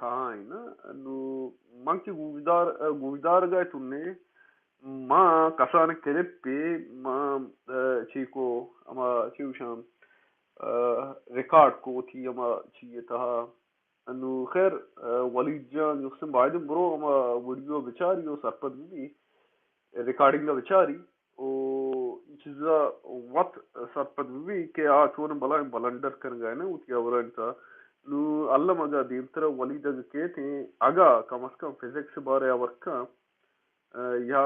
آئیں نا، نو من کہ گوشدار، گوشدارگا اتوں نے، ما کسان کلپے، ما، اه، چیکو، اما چی گوشاں، اه، ریکارڈ کو وتی اما چی تہا۔ نو خیر، اه، ولید جان جستیں بایدیں برو اما ویڈیو بچاری و سرپد ببی، ریکارڈنگ بچاری۔ و اے چیزا وت سرپد ببی کہ آ چون بلائیں بلنڈر کنگا نا وتی ہبرانی تہا۔ نو الم اگا دیمترا ولید اگا کیتیں، اگا کم از کم فزکس بارے ہبر کن، اه، یا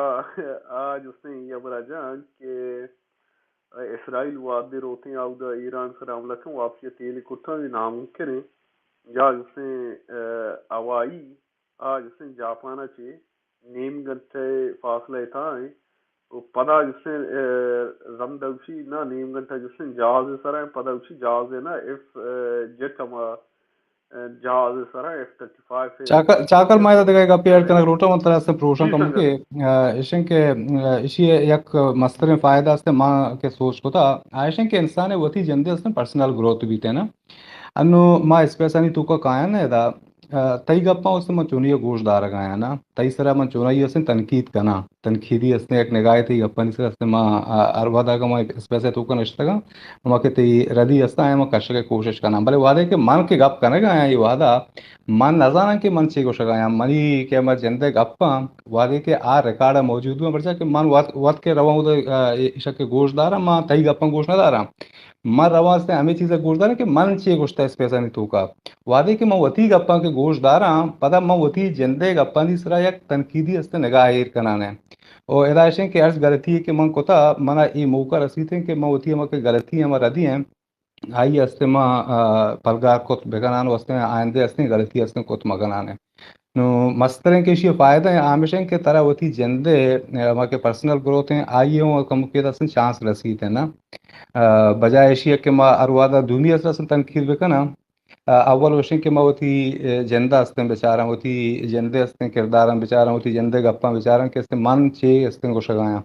آ جستیں اے ہبرا جان کہ اسرائیل وہدے روتیں آودا ایران سرا حملہ کن، واپسی تیل کٹاں، اے ناممکن ایں۔ یا جستیں، اه، ہوائی، آ جستیں جاپان چے نیم گھنٹہ فاصلہ تہا ایں۔ و پدا جستیں، اه، رند اوشی نا نیم گھنٹہ جستیں جہاز سرا ایں، پدا اوشی جہاز نا ایف، اه، جیٹ ہما، اه، جہاز سرا ایف تھرٹی فائیو۔ چاکر، چاکر ما ادا دگہ گپے ایڈ کنگ لوٹاں، من ترا است پروشاں جی کم سنگت۔ کہ، اه، اشیں کہ، اه، اشی یک مستریں فائدہ است ما کہ سوچ کتا، آ اشیں کہ انسان وتی جندے است پرسنل گروتھ بیتے نا۔ انو ما اسپیسانی توکا کایاں نا ادا، اه، تئی گپاں است من چونی گوش دارگ آیاں نا، تئی سرا من چونائی است تنقید کناں، تنقیدی است یک نگاہ تئی گپانی سرا است ما، اه، ہر وہدا کہ ما اسپیس توکا نشتگاں، ہما کہ تئی ردی است آیاں ما کشگ کوشش کناں، بلے وہدے کہ من کہ گپ کنگ آیاں اے وہدا من نزاناں کہ من چے گوشگ آیاں، منی کہ ما جندے گپاں وہدے کہ آ ریکارڈ موجود بنت، پرچا کہ من وت، وت کہ رواں ادا، اه، اشک گوش داراں، ما تئی گپاں گوش نہ داراں۔ من رواں استیں ہمے چیز ء گوش داراں کہ من چے گوشتہ اسپیسانی توکا۔ وہدے کہ من وتی گپاں کہ گوش داراں، پدا من وتی جندے گپانی سرا یک تنقیدی است نگاہ ایر کنانے۔ او ادا اشیں کہ ہرچ غلطی کہ من کتا، منا اے موقع رسیتیں کہ من وتی ہما کہ غلطی ہما ردی ہیں، آئی است ما، آ، پلگار کت بکنان و استیں آئندہ استیں غلطی استیں کت مکنانے۔ نو مستریں کہ ایشی فائدہ ہیں، ہمیش ہیں کہ ترا وتی جندے، اه، ہما کہ پرسنل گروتھ ہیں، آئی ہوں کمکے دستیں چانس رسیت ہیں نا۔ اه، بجائے ایشی کہ ما ہر وہدا دومی است رسن تنقید بکناں، اه، اول وشیں کہ ما وتی، اه، جندہ استیں بچاراں، وتی جندے استیں کرداراں بچاراں، وتی جندے گپاں بچاراں کہ استیں من چے استیں گوشگایاں۔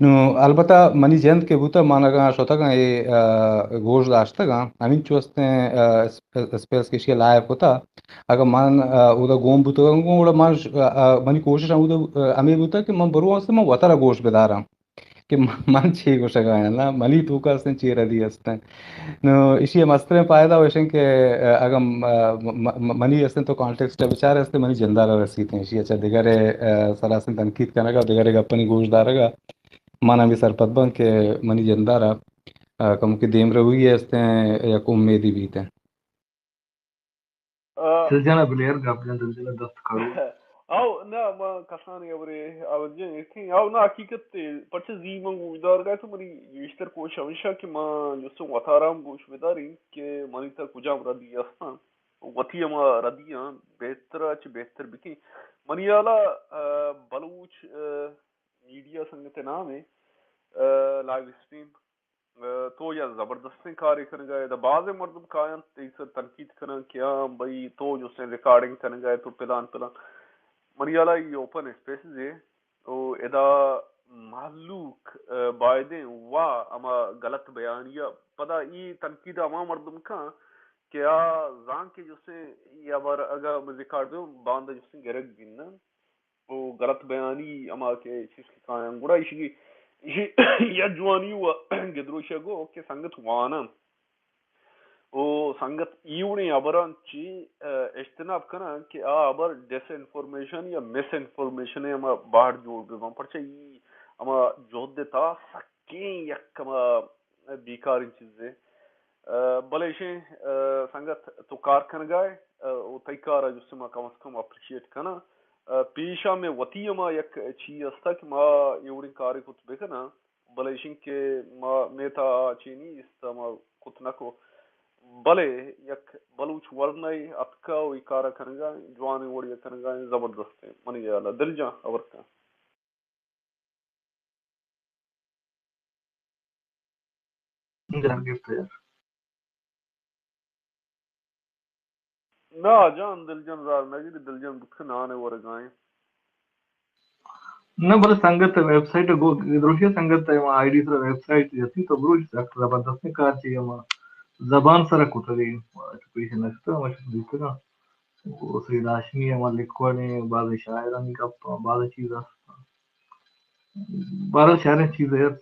نو البتہ منی جند کہ بوتہ، من اگاں شتگاں اے، اه، گوش داشتگاں، ہمینچو استیں، اه، اس-، اسپیس کہ ایشی لائیو کتا، اگاں من، اه، اودا گون بوتگاں گوں، گڑا من ش-، اه، اه، منی کوشش ہم اودا، اه، ہمے بوتہ کہ من برواں استیں من وترا گوش بداراں کہ من، من چے گوشگایاں نا، منی توکا استیں چے ردی استیں۔ نو ایشی ء مستریں فائدہ و ایش انت کہ، اه، اگاں، اه، م-، م-، منی استیں تو کانٹیکسٹ ء بچار استیں منی جندارا رسیت انت، ایشی ء چہ دگرے، اه، سرا استیں تنقید کنگ ء دگرے گپانی گوش دارگ ء من ہمے سرپد باں کہ منی جندارا، اه، کمکے دیمروی ء استیں یک امیدی بیت انت۔ آ، دلجان ء بلے ہر گپ جن، دلجان ء دست کارو۔ او نہ، ما کسانیں ہبرے آوجہ ایتیں۔ او نہ، حقیقت ء پرچہ زی من گوشدارگ ء تو منی گیشتر کوشش ہمیشہ کہ ما جستوں وتارا ہم گوش بداریں کہ منی تہ کجام ردی استاں، وتی ہما ردیاں بہتر ء چہ بہتر بکیں۔ منی ہیالا، آ، بلوچ، آ، میڈیا سنگت ء نام ء، آ، لائیو اسٹریم، اه، تو یا زبردستیں کارے کنگا ئے۔ ادا بازیں مردم کاینت تئی سر تنقید کنن کہ ہاں بھئی تو جو سے ریکارڈنگ کنگا ئے تو پلان پلان۔ منی ہیالا ای اوپن اسپیسز اے او ادا مہلوک، اه، بایدیں وا ہما غلط بیانیہ پدا ای تنقید ہما مردم کن کہ آ زان کہ جو سے یا بار اگا ریکارڈ بہ باندا جو سے گرگ گندن۔ و غلط بیانی ہما کہ چیز کہ کایاں۔ گڑا ایشی، ایشی یا جوانی و گدروشی گو کہ سنگت واناں و سنگت ایوڑیں ہبراں چی، اه، اجتناب کناں کہ آ ہبر ڈس انفارمیشن یا مس انفارمیشن ہما باہر جوڑ بہ باں۔ پرچہ ای ہما جہد تا سکیں یک ہما بیکاریں چیزے۔ اه، بلے ایشیں، اه، سنگت تو کار کنگا ئے، اه، و تئی کار ء جست ما کم از کم اپریشیٹ کناں۔ اه، پیشا میں وتی ہما یک چی استا کہ ما اے وڑیں کارے کت بکناں، بلے ایشیں کہ ما میتا چی نیست ما کت نکو۔ بلے یک بلوچ ورنائے اتکا و ای کارا کنگا، جوانیں وڑیا کنگا، زبردستیں۔ منی خیالا دل جان ہبر کن۔ جان گپت یار۔ نا جان، دل جان زار نہ گری، دل جان بوت کہ نانے ورگائیں۔ نہ، بلے سنگت ویب سائٹ گو، دروشی سنگت آئی ڈی سر ویب سائٹ جتی تو بروش سخت زبردستیں کار چی ہما زبان سر کتگی، ایجوکیشن نشتہ ہما شت دیتگا۔ و سید ہاشمی ہما لکھوڑیں، بازیں شاعرانی گپ، بازیں چیز است۔ بہرحال شریں چیزے ات،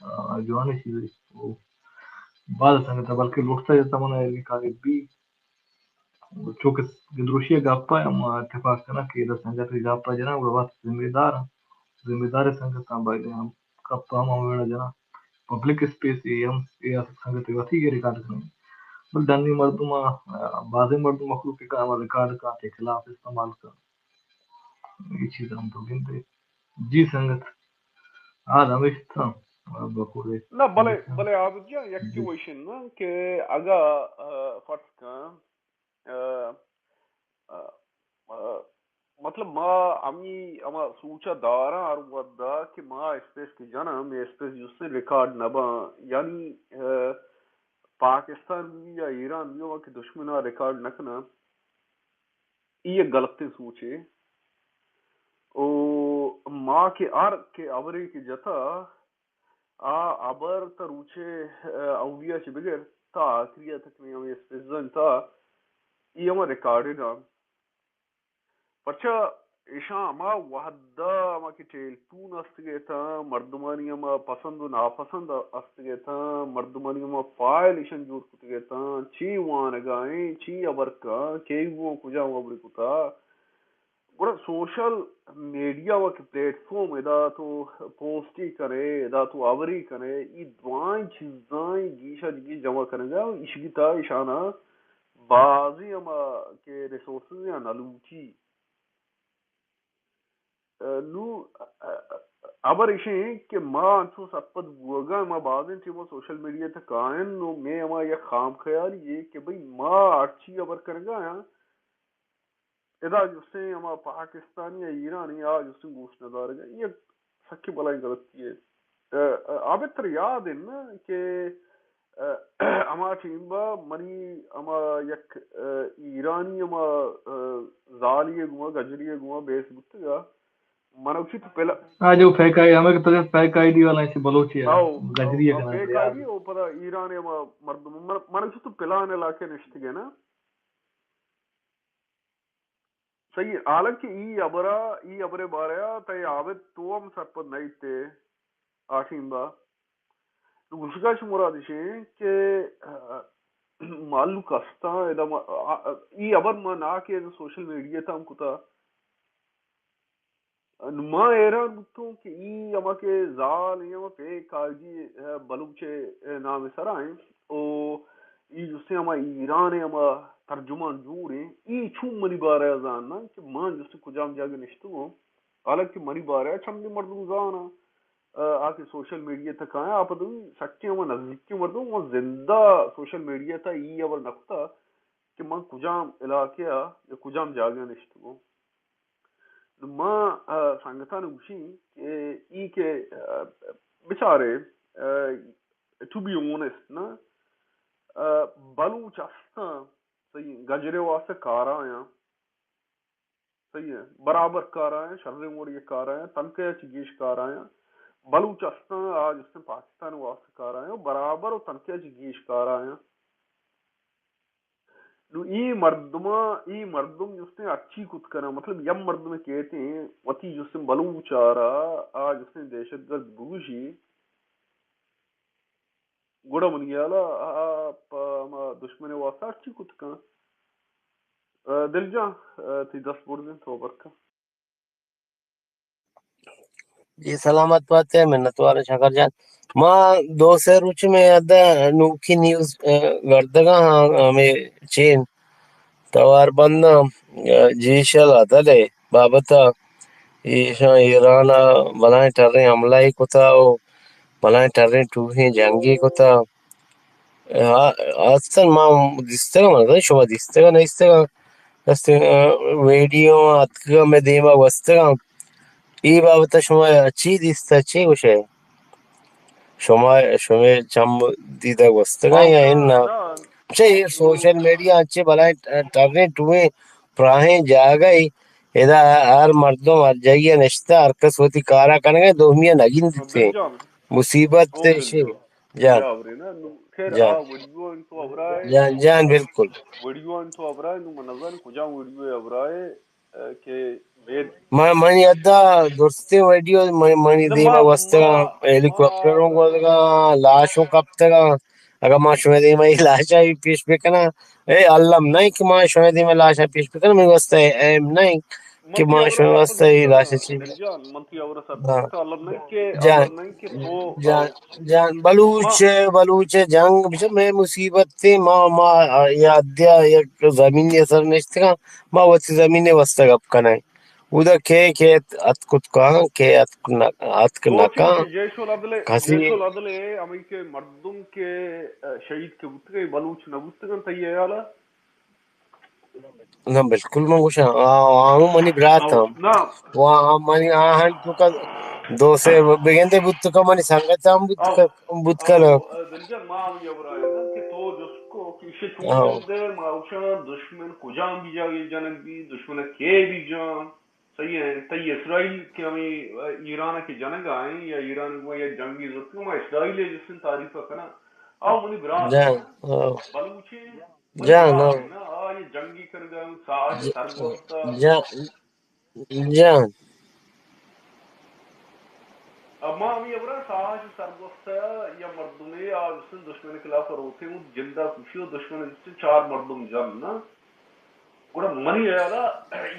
آ، جوانیں چیزے۔ و باز سنگت بلکہ لوٹتا جتا من ایرگی کاری بی۔ چونکہ دروشی ءِ گپ ءَ ما اتفاق کناں کہ ادا سنگت ءِ گپ ءَ جناں، گڑا وت ذمہ دار اَنت۔ ذمہ داریں سنگتاں باید ہم گپ ءَ ہم ہمے وڑا جناں۔ پبلک اسپیس اے ہم، اے سنگت ءِ وتی ریکارڈ کنیں۔ بلے ڈنی مردم ءَ، بازیں مردم مخلوق ءَ ہم ریکارڈ کنت، خلاف استعمال کنت۔ اے چیز ہم تو گندے۔ جی سنگت، حال ہمیش تھا، بقول نہ، بلے، بلے عابد جان، یک چیز ایش اِنت نا کہ اگاں، آ، فرض کن، آ، آ، آ، مطلب، ما ہمی، ہما سوچ ءَ داراں ہر وھد ءَ کہ ما اسپیس کہ جناں، مئے اسپیس جستیں ریکارڈ نہ باں۔ یعنی، آ، پاکستان بی یا ایران بی، ہما کہ دشمن ءَ ریکارڈ نہ کناں، اے یک غلطیں سوچے۔ او ما کہ ہر کہ ہبرے کہ جتا، آ ہبر تا روچے، آ، اولی ءَ چہ بگر تا آخری ءَ تک ہمے اسپیساں تا، اے ہما ریکارڈڈ آں۔ پرچا ایشاں ہما وھد ءَ ہما کہ ٹیلیفون استگ اتاں، مردمانی ہما پسند و ناپسند استگ اتاں، مردمانی ہما فائل ایشاں جوڑ کتگ اتاں، چی وانگ ءَ ایں، چی ہبر کن، کئی گوں کجام ہبرے کتا۔ گڑا سوشل میڈیا ہما کہ پلیٹ فارم، ادا تو پوسٹے کنے، ادا تو ہبرے کنے، اے درائیں چیزاں گیش ءَ گیش جمع کنگ ءَ، ایشی تہا ایشاناں بازیں ہما کہ ریسورسز یا نہ لوٹی۔ نوں، ہبر ایش اِنت کہ ما انچو سرپد بوگ ءَ، ما بازیں ٹیم ءَ سوشل میڈیا تہ کائیں، نوں مئے ہما یک خام خیالی یے کہ بھئی ما ہرچی ہبر کنگ ءَ آں، ادا جستیں ہما پاکستانی یا ایرانی آ جستیں گوش نہ دارگ ءَ، اے یک سکیں بلائیں غلطی یے۔ آ، آ، عابد ترا یاد اِنت نا کہ، آ، ہما ٹیم ءَ منی ہما یک، آ، ایرانی ہما، آ، زالی ءِ گوما، گجری ءِ گوما بحث بوتگ ءَ، من گوشی تو پلا-، آ جو فیک آئی، ہمیں کہ تو فیک آئی ڈی والا ایسے بلوچی ہے، ہاؤ، گجری ہاؤ، ہے ہاؤ، کنا فیک آئی ڈی، او پدا ایران ءِ ہما مردم، من، من گوشی تو پلان علاقے نشتگ ئے نا۔ صحیح، حالانکہ ای ہبرا، ای ہبرے بارے ءَ تئی عابد تو ہم سرپد نہ ایت ئے آ ٹیم ءَ۔ تو گوشگ ءَ چہ مراد ایش اِنت کہ، آ، مہلوک ہستاں، ادا ما، آ، آ، ای ہبر ما نہ کہ سوشل میڈیا تہ ہم کتا۔ نوں ما حیران بوتوں کہ ای ہما کہ زال ایں، ہما فیک آئی ڈی، آ، بلوچ ءِ، آ، نام ءِ سرا ایں، او ای جستیں ہما ایران ءِ ہما ترجمان جوڑ ایں، ای چون منی بارہ ءَ زاناں کہ من جستیں کجام جاگہ نشتگوں، حالانکہ منی بارہ ءَ چندیں مردم زاناں، آ، آ کہ سوشل میڈیا تہ کایاں، آ پہ دومی سکیں ہما نزیکیں مردم، من زندہ سوشل میڈیا تہ ای ہبر نہ کتا کہ من کجام علاقہ ءَ یا کجام جاگہ ءَ نشتگوں۔ نوں ما، آ، سنگتاں گوشیں کہ ای کہ، آ، بچارے، آ، ٹو بی اونسٹ نا، آ، بلوچ ہستاں، صحیح، گجرے واسطہ کارایاں، صحیح ہے، برابر کارایاں، شریں وڑے کارایاں، تنکہ چہ گیش کارایاں، بلوچ ہستاں، آ جستیں پاکستان واسطہ کارایاں، برابر و تنکہ چہ گیش کارایاں۔ نوں اے مردماں، اے مردم جستیں ہرچی کت کناں، مطلب یک مردمے کیتیں وتی جستیں بلوچ ءَ را آ جستیں دہشت گرد بگوشی، گڑا منی ہیال ءَ آ پہ ہما دشمن ءِ واسطہ ہرچی کت کن۔ آ، دل جان، آ، تئی دست برزیں تو برکن۔ جی سلامت بات ئے، منتوار شکر جان۔ ما دو سے روچ میں ادا نوکی نیوز، آ، گردگا ہاں، ہمیں چین توار بنداں، آ، جیش العدل ءِ بابت ءَ ایشاں ایران ءَ بلائیں ٹریں حملہ ئے کتا و بلائیں ٹریں ٹوہیں جنگے کتا۔ آ، استن ما دیستگ، من شما دیستگ نیستگ، است، آ، ویڈیو اتکگ مئے دیما گوستگ۔ اے بابت ءَ شما چی دیستہ، چی گوشئے؟ شما، شمئے چم دیدہ گوستگاں یا اناں؟ چہ اے سوشل میڈیا انچیں بلائیں ٹریں ٹوہیں پراہیں جاگہے، ادا ہر مردم ہر جاگہ نشتہ، ہر کس وتی کارا کنگا، دومی نگندیت۔ مصیبت ایشی جان۔ جان۔ آ ویڈیو انت تو ابرائے۔ جان، جان، بالکل۔ ویڈیو انت تو ابرائے، نو من نزان کجا ویڈیو ابرائے، اے، کہ بید۔ من، منی ادا درستیں ویڈیو، من، منی نہ، دیما ما، وستگاں، ما، ہیلی کاپٹروں ما گوزگاں، لاشوں کپتگاں۔ اگاں ما شمئے دیما اے لاشا پیش بکناں، اے الم نہ کہ ما شمئے دیما لاشا پیش بکناں، منی واسطہ اے ایم نہ کہ ما شمئے واسطہ اے لاشا چی۔ دل جان، من تئی ہبرا سرپد ہاں۔ کتاں، الم نہ کہ، جان، الم نہ کہ تو، جان، جان، بلوچ، ما بلوچ جنگ بچ مئے مصیبت تے، ما، ما یا دیا یک زمین سر نشتگاں، ما وتی زمین واسطہ گپ کنائیں۔ اودا کئے کئے اتک کت کاں، کئے اتک نہ، اتک نہ کاں۔ جیش العدل، کسی جیش العدل ء ہمے کہ مردم کہ، ء، شہید کہ بوتگ، بلوچ نہ بوتگ انت، تئی ہیال ء؟ نہ، بالکل من گوشاں، آ، آ ہوں منی برات ہم۔ نہ۔ و آ منی آہن تو کا دو سے بگندے بوت کا منی سنگت ہم بوت کا، بوت کا نا۔ دلجان، ما ہم یہ برائے نا کہ تو جس کو کہ اسے چون دے، ما اوشان دشمن کجام بھی جاگے جنگ بھی، دشمن کے بھی جان۔ صحیح ہے، تئی اسرائیل کہ ہمیں ایران کے جنگ آئیں یا ایران کو یا جنگی ضرورت کو، ما اسرائیل ہے جس نے تعریف کرنا۔ آؤ منی برات جان، ہاں۔ بلوچیں جان، ہاں۔ نا، آ یہ جنگی کرگا، ساہج ج-، سرگوستا۔ جان، جان۔ اما ہمیں ابرا ساہج سرگوستا یا مردمے آ جس نے دشمن خلاف روتے ہوں، جندا کشی و دشمن جس نے چار مردم جن نا۔ گڑا منی ہیال ء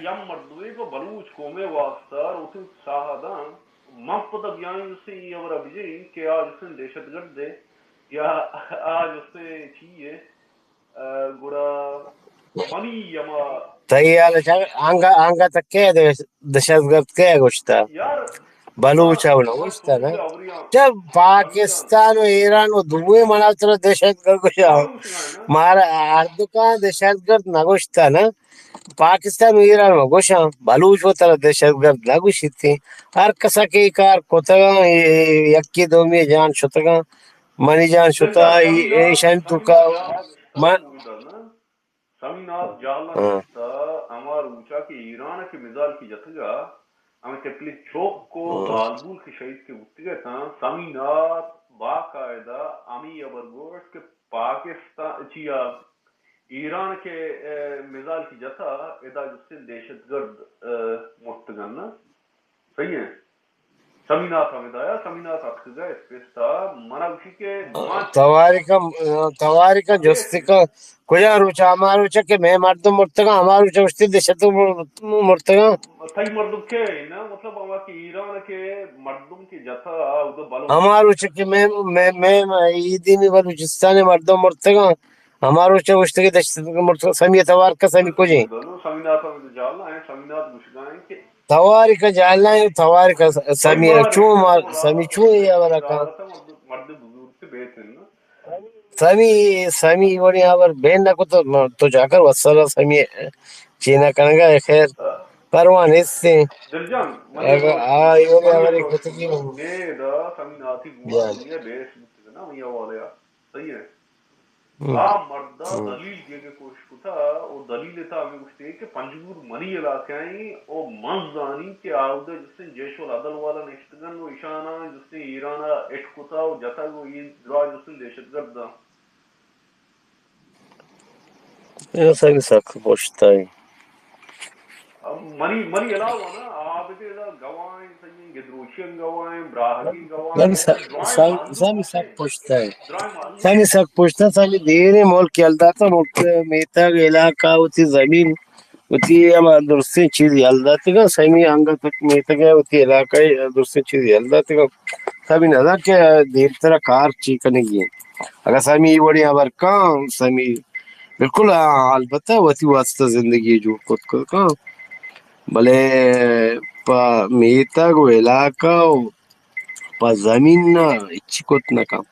یم مردمے پہ بلوچ قوم ء واستہ روچ ساہ داں، من پدا بیاں جستے ای ہبر ء بجیں کہ آ جستے دہشت گرد ء یا آ جستے چی ء، ء، گڑا منی یما تئی ہیال ء چہ آنگا، آنگا تک کئے دہشت گرد کئے گوشتا؟ یار، بلوچ ء نہ گوشتہ نا۔ چہ پاکستان و ایران و دوئیں منا ترا دہشت گرد گوشاں۔ مارا ہر دکان دہشت گرد نہ گوشتہ نا۔ پاکستان و ایران و گوشاں، بلوچ و ترا دہشت گرد نہ گوشیت۔ ہر کسا کہ اے کار کتگاں، اے، اے، یکی دومی جان شتگاں، منی جان شتا، اے، ایشان تو کا من سمینات جہلاں ہاں۔ گوشتہ، ہما روچا کہ ایران ء کہ میزائل کہ جتگا، ہمے تپلی چوک و ہاں۔ زالبول کہ شہید کہ بوتگ اتاں، سمینات باقاعدہ ہمے ہبر گوشت کہ پاکستان چیا ایران کہ، اے، میزائل کہ جتا، ادا جستے دہشت گرد، اے، مرتگن۔ صحیح ہے۔ سمینات ہمدا یا سمینات اتکگا اسپیس تا منا گوشی کہ ما تواری کا، تواری کا جستی کا کجا روچا؟ ہما روچا کہ مئے مردم مرتگاں، ہما روچا گوشتی دہشت مرتگاں۔ تئی مردم کے نا، مطلب ہما کہ ایران کے مردم کے جتا، اودا بلوچ ہما روچا کہ مئے، مئے، مئے، مئے ای دیمی بلوچستان مردم مرتگاں، ہما روچا گوشتی کہ دہشت مرتگاں، سمی توار کا سمی کجیں؟ سمینات ہم جال نہ ہے، سمینات گوشگا ہیں کہ تواری کا جہلا ہے، تواری کا س-، سمی چون مار، سمی چون یہ والا کام۔ مرد بزرگ سے بیت ہے نا۔ سمی، سمی وڑی ہبر بین نہ کو تو، تو جا کر وسلا سمی چینا کنگا ہے، خیر، پرواہ نیست ہے۔ دل جان، اگر آ، یہ وڑی ہبر ایک ہوتی کی نے دا سمی ناتی گوا جان۔ دنیا بیس بوتی نا، یہ والے آ۔ صحیح ہے۔ ہم۔ آ مرد ء ہم۔ دلیل دیگ ء کوشش کتا و دلیل ء تہا ہمے گوشتے کہ پنجگور منی علاقہ ایں و من زانی کہ آودا جستیں جیش العدل والا نشتگن و ایشاناں جستیں ایران ء ہٹ کتا و جتگ و اے دراہ جستیں دہشت گرد آں۔ اے ساری سک پشت ء۔ منی، منی علاوہ نا، عابد ادا گواہیں، سنگین گدروچی گواہیں، براہگی گواہیں، سمی سک، سمی سک پشت ء۔ سمی سک پشت ء، سمی دیریں ملک یل داتا، ملک میتگ علاقہ وتی زمین، وتی ہما درستیں چیز یل داتگا، سمی انگت میتگ ء وتی علاقہ درستیں چیز یل داتگا۔ سمی نظر کہ دیمترا کار چی کنگی انت۔ اگاں سمی وڑیں ہبر کن، سمی بالکل، آ، البتہ وتی واسطہ زندگی جوڑ کت کت کن، بلے پہ میتگ و علاقہ و پہ زمین نا ہچی کت نہ کن۔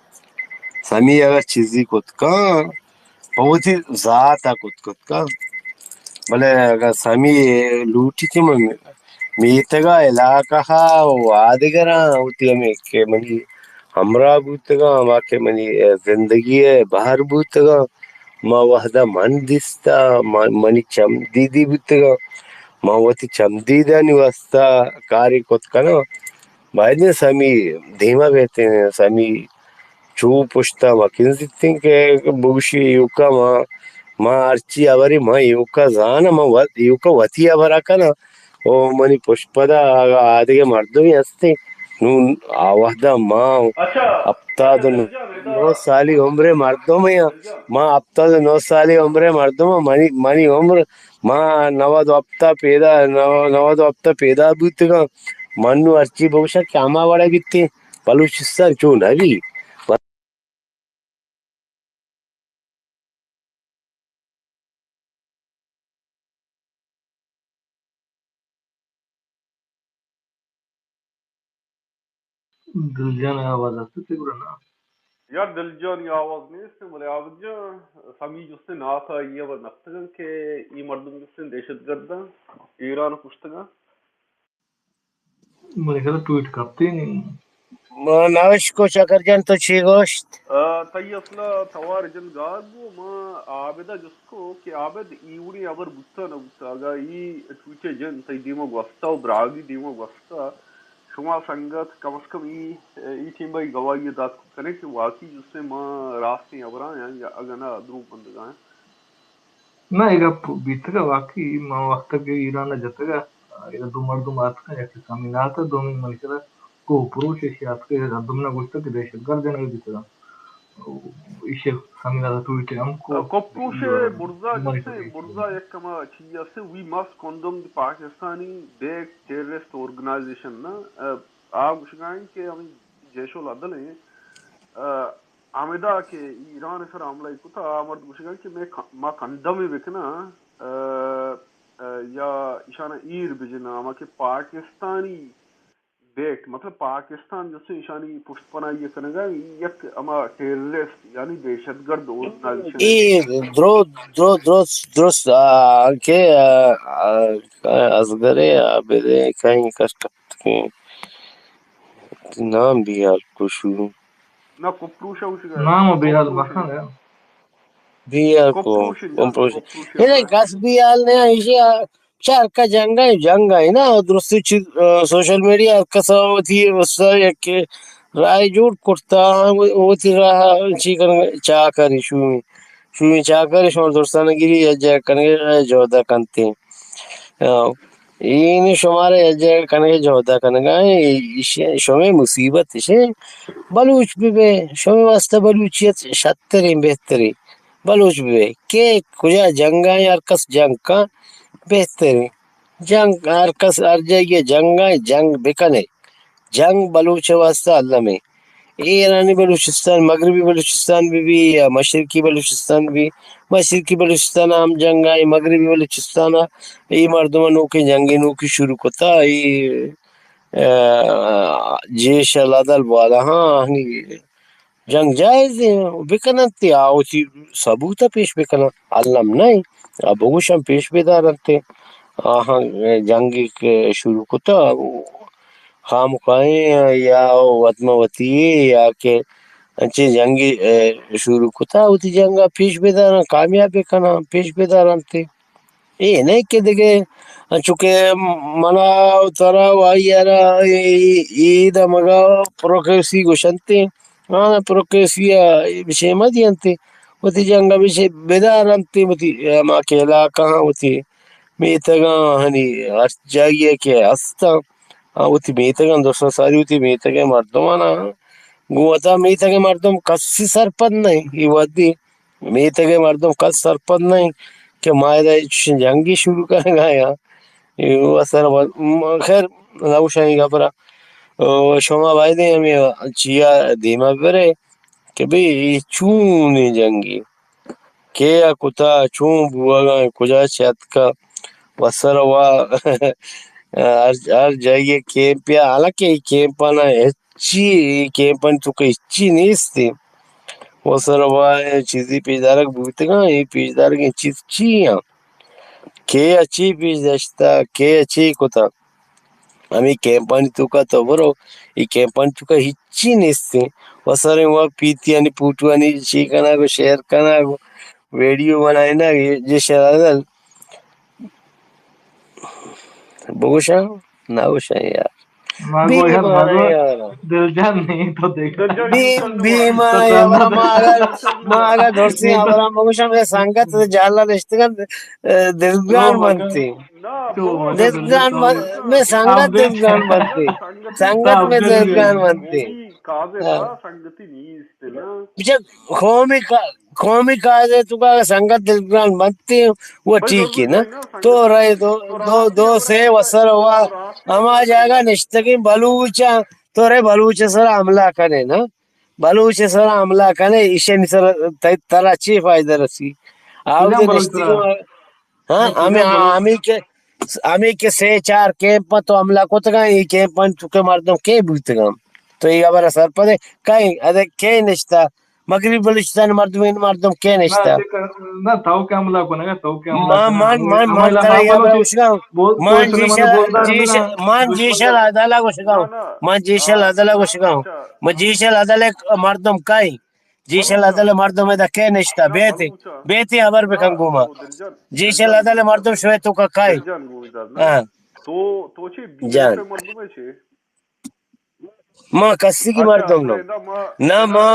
سمی اگر چیزی کت کن، پہ وتی ذات ء کت کت کن، بلے اگر سمی لوٹی کہ من میتگ ء علاقہ ء و آدگراں وتی ہمے کہ منی ہمراہ بوتگاں، ہما کہ منی زندگی ء بہر بوتگاں، ما وہداں من دیستہ، ما، منی چم دیدی بوتگاں، ما وتی چم دیدانی واسطہ کارے کت کناں، باید انت سمی دیما بیتیں، سمی تو پشتا مکنزیتیں کہ بگوشی ایوکا ما، ما ہرچی ہبرے ما ایوکا زاناں، ما وت، ایوکا وتی ہبرا کناں۔ او منی پشت پدا اگاں آدگہ مردمے ہستیں، نوں آ وہدا ما ہپتاد و نو سالی عمرے مردمے آں، ما ہپتاد و نو سالی عمرے مردماں، منی، منی عمر، ما نود و ہپتا پیدا، نو-، نود و ہپتا پیدا بوتگاں۔ من نوں ہرچی بگوشاں کہ ہما وڑا بیتیں، بلوچستان چو نہ بی۔ دل جان ءِ آواز است تئی گورا نا؟ یار دل جان ءِ آواز نیست، بلے عابد جان، سمی جستیں ناکائی ءَ بر نپتگن کہ اے مردم جستیں دہشت گرداں ایران کشتگاں۔ منی خیال ءَ ٹویٹ کپتیں نی۔ ما نوش کو چکر جان تو چی گوشت؟ آ، تئی اصل ءَ توار جن گار بو، ما عابد ءَ جست کو کہ عابد ای وڑیں ہبر بوتا نہ بوتا، اگاں ای ٹویٹ ءَ جن تئی دیما گوستا و براگی دیما گوستا، شما سنگت کم از کم ای، ای ٹیم ءَ ای گواہی ءَ دات کنے کہ واقعی جستیں ما راستیں ہبراں یا اگاں نہ دروگ بندگاں۔ نہ، اے گپ بیتگ ءَ واقعی من وقتک ایران ءَ جتگ ءَ، اے دو مردم آتکاں، یکے سامینات ءَ، دومی منی سرا کوہ پروش ایشی آتک ءَ، ہردومنا گوشتگ کہ دہشت گرد جنگ بیتگ ءَ۔ ایشی سامینات ءَ ٹویٹ ہم کو۔ کوہ پروش ءِ برزا جستے، برزا یک ہما چیز است، we must condemn the Pakistani backed terrorist organization نا، آ گوشگا انت کہ ہمیں جیش العدل ہیں، ہمدا کہ ایران ءِ سرا حملہ کتا، آ مرد گوشگا کہ میں ک-، ما کنڈم بکناں، آ، آ، یا ایشانا ایر بجناں، ہما کہ پاکستانی بیکڈ، مطلب پاکستان جسے ایشانی پشت پناہی کنگا، یک ہما ٹیررسٹ یعنی دہشت گرد آرگنائزیشن اے۔ درو-، درو-، درست، درست، آ، کہ، آ، آ، اصغر عابد کہیں کس کپت کہ نام بیال کشو۔ نہ، کپروش ءَ گوشگ ءَ۔ نام ءَ بیال مکن ءَ۔ بیال کو، کپروش ءَ، کپروش ءَ۔ کپروش ءَ۔ اے کس بیال نہ، ایشی چار کا جنگ ءَ، جنگ ءَ نا، درستی چیز، آ، سوشل میڈیا ہر کس وتی واسطہ یک رائے جوڑ کرتا، وتی راہ چی کن چا کری شومی، شومی چا کری شما درستان گیری یا جا کنگے جودا کنتے۔ آ، اے نی شمارا یک جاگہ کنگے جہد ءَ کنگا ایں، ایش-، شمے مصیبت اش ایں۔ بلوچ بہ بئے، شمے واسطہ بلوچیت شتریں، بہتریں۔ بلوچ بہ بئے۔ کہ کجا جنگ ءَ ایں، ہر کس جنگ کن، بہتریں۔ جنگ ہر کس ہر جاگہ جنگ ءَ ایں، جنگ بکنے۔ جنگ بلوچ ءِ واسطہ الم ایں۔ ایرانی بلوچستان، مغربی بلوچستان بہ بی یا مشرقی بلوچستان بہ بی، مشرقی بلوچستان ءَ ہم جنگ ءَ ایں، مغربی بلوچستان ءَ اے مردم ءَ نوکیں جنگے نوکی شروع کتا، اے، آ، جیش ءِ لدل بالا، ہاں، آہانی جنگ جائز ایں، بکننت، آ وتی ثبوت ءَ پیش بکننت، الم نہ ایں، آ بگوشن پیش بدارنت، آہاں جنگے کہ شروع کتا، خامخائیں یا وت مہ وتی یا کہ انچیں جنگے، اے، شروع کتا، وتی جنگ ءَ پیش بداراں، کامیاب بکناں، پیش بدارنت۔ اے نہ کہ دگہ انچو کہ منا و ترا و آئی ءَ را اے، اے دمگ ءَ پروکریسی گوشنت، آ پروکریسی ءَ بچے مہ دینت، وتی جنگ ءَ بچے بدارنت، وتی ہما کہ علاقہ آں، وتی میتگاں، ہنی ہر جاگہے کہ ہستاں، آ وتی میتگاں، درساں ساری وتی میتگ ءِ مردماں، گوں وتا میتگ ءِ مردم کسی سرپد نہ ایں۔ اے وھدی میتگ ءِ مردم کس سرپد نہ ایں کہ ما ادا چشیں جنگے شروع کنگ ءَ آں۔ اے واسطہ م-، خیر، نہ گوشاں اے گپ را۔ او، شما بایدیں ہمے چیا دیما برے کہ بھئی اے چونیں جنگے؟ کئے ءَ کتا، چون بوہگا، کجا چہ اتکا، وسر وا ہر، ہر جاگہ کیمپ ءَ، حالانکہ اے کیمپانا ہچی، اے کیمپانی توکا ہچی نیست۔ وسر وا چیزے پیش دارگ بوتگاں، اے پیش دارگیں چیز چی آں؟ کئے ءَ چی پیش داشتا، کئے ءَ چی کتا؟ ہمے کیمپانی توکا تو برو، اے کیمپانی توکا ہچی نیست ایں۔ وسریں وا پیتیانی پوٹوانی چی کنگ و شیئر کنگ و ویڈیو بنائینگ، اے جے شرادل بگوشاں، نہ گوشاں یار۔ ما گو یار، ما گو، دل جان نہیں تو دیکھ۔ بی، بی ما تو یار، ما اگر، ما اگر درستی ہبراں بگوشاں، مئے سنگت جہلا نشتگ انت، دلگران بنتی۔ دلگران بن-، مئے سنگت دلگران بنتی۔ سنگت مئے دلگران بنتی۔ ہاں۔ بچہ قومی کا-، قومی قاعدے تو کا سنگت دلگران بنتی، وہ ٹھیک ہے نا۔ تو رہے دو، دو، دو سے وسر ہوا، ہما جاگہ نشتگیں بلوچاں، تو رے بلوچ سر حملہ کنے نا، بلوچ سر حملہ کنے، ایشانی سر ت-، ترا چی فائدہ رسی؟ آؤ دے نشتگیں، ہاں، ہمیں، ہاں، ہمیں کہ، ہمیں کہ سے چار کیمپ تو حملہ کتگاں، ای کیمپ تو کہ مردم کے بوتگاں؟ تو ای خبر سرپدے کئی ادے کے نشتا؟ مغربی بلوچستان مردم، این مردم کے نشتا؟ نہ، تو کہ حملہ کنگا، تو کہ حملہ من، من، من ترا یا گوشگاں، من جیشل، جیشل، من جیشل عدالہ گوشگاں، من جیشل عدالہ گوشگاں، من جیشل عدالہ مردم کئی، جیشل عدالہ مردم ادا کے نشتا؟ بیتی، بیتی خبر بکن گوما۔ جیشل عدالہ مردم شوی تو کا کئی؟ ہاں۔ جان۔ ما کسی کی مردم نہ۔ نہ ما،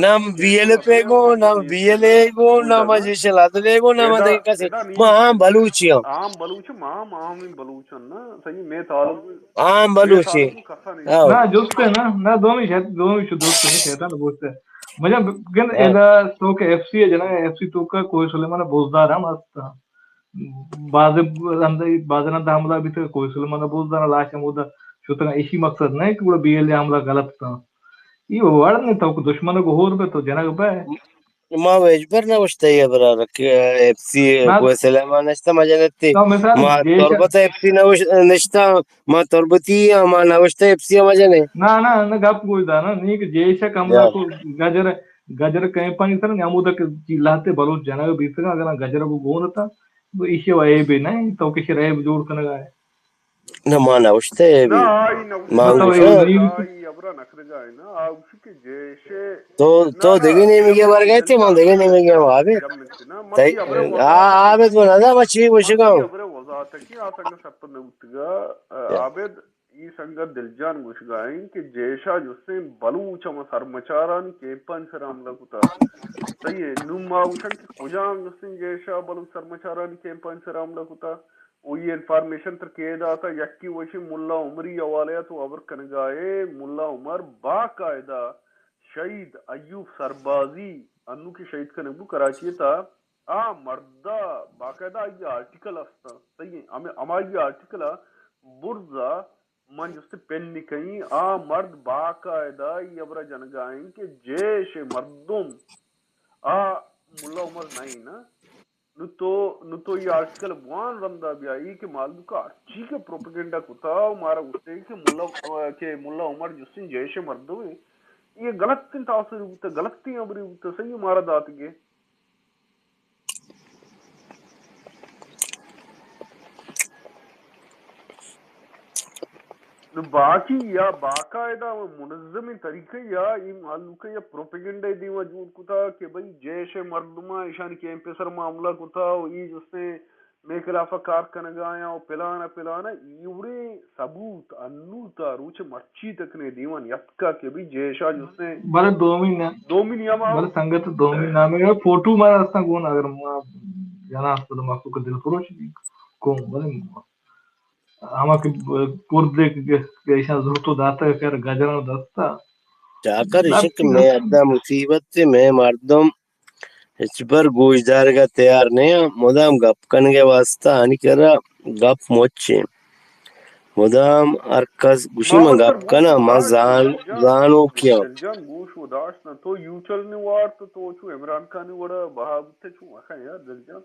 نہ بی ایل ایف اے گو، نہ بی ایل اے گو، نہ ما جیشل عدل اے گو، نہ ما دگہ کسی۔ ما عام بلوچی ہوں۔ عام بلوچ، ما عام، عام بلوچ ہوں نا۔ صحیح، میں تعلق عام بلوچی۔ ہاں۔ نہ، جست ہے نا، نہ، دومی شاید، دومی شو دوست ہے، شیطان دوست ہے۔ مجھے گن ادا تو کہ ایف سی ہے جنا، ایف سی تو کا کوہ سلیمان بوزدار ہم ہستا۔ بازے رند، بازے رند حملہ بیتگ، کوہ سلیمان ء بوزدار ء لاش ہمودا شتگ۔ ایشی مقصد نہ کہ گڑا بی ایل اے حملہ غلط اتاں۔ ای وڑ نے تو دشمن کو ہور بے تو جنگ بے۔ ما ویجبر نہ وشتہ یہ برا رکھ، ایف سی نہ۔ کوہ سلیمان نشتہ مجنتی۔ تو مثال ما جیش تربت ایف سی نہ وش-، نشتہ، ما تربتی ہم ما نہ وشتہ ایف سی ہم مجنے۔ نہ، نہ، نہ گپ گوش دار نا، نی کہ جیش ء حملہ کو گجر، گجر کیمپانی سر ہمودا کہ لہتے بلوچ جنگ بیتگ، اگر گجر کو گون اتاں۔ تو ایشی و عیبے نہ انت، تو کشی ء عیب جوڑ کنگا ئے۔ نہ، ما نہ گوشتہ عیبے۔ ما گوشاں۔ تو، تو دگہ نیمگے ورگا ئے، ما دگہ نیمگے آں، عابد۔ تئی، آ، عابد، من نزاناں ما چی گوشگا آں۔ عابد، ای سنگت دلجان گوشگا انت کہ جیش ء جستیں بلوچ ہما سرمچارانی کیمپانی سر ء حملہ کتا۔ صحیح ہے، نوں ما گوشاں کہ کجام جستیں جیش ء بلوچ سرمچارانی کیمپانی سر ء حملہ کتا؟ و یہ انفارمیشن تر کے داتا؟ یکی وشی ملا عمری حوالے ء تو ہبر کنگا ئے، ملا عمر باقاعدہ شہید ایوب سربازی انو کہ شہید کنگ بو کراچی ء تھا، آ مرد ء باقاعدہ آئی آرٹیکل است، صحیح ہے، ہمے، ہمائی آرٹیکل ء برز ء من جست پن نہ کنیں، آ مرد باقاعدہ ای ہبرا جنگا انت کہ جیش مردم آ ملا عمر نہ انت نا۔ نو تو، نو تو ای آرٹیکل بوان رندا بیا، ای کہ مالوک ء ہرچی کہ پروپیگنڈا کتا و مارا گوشتے کہ ملا، کہ ملا عمر جستیں جیش مردم انت، یہ غلط تاثر بوتا، غلطیں ہبری بوتا، صحیح مارا داتگے۔ نو باقی یا باقاعدہ و منظمیں طریقہ یا ای مہلوک یا پروپیگنڈہ دیما جوڑ کتا کہ بھئی جیش مردماں ایشانی کیمپ سر معاملہ کتا و ای جستیں مئے خلاف کار کنگا یا و پلانا پلانا، ایوڑیں ثبوت انو تا روچ مرچی تک نے دیوان یتکا کہ بھئی جیشا جستیں۔ بلے دومی نہ، دومی نیاما بلے سنگت دومی نامے فوٹو مارا استاں گون، اگر ما جناں خود مخلوق دل فروش قوم بلے ہما کہ پردے کہ ایشاں زرت و داتگ خیر گجراں دستا۔ چاکر ایشی کہ مئے ادا مصیبت تے مئے مردم ہچبر گوشدارگ ء تیار نہ آں، مدام گپ کنگ ء واستہ آنی کرا گپ مچ انت۔ مدام ہر کس گوشی من گپ کناں، من زان-، زانوکے آں۔ دلجان گوش و داشت نہ تو یوٹل نی وارت تو چو عمران خان وڑا بہا بوتے چو مکن یار دلجان۔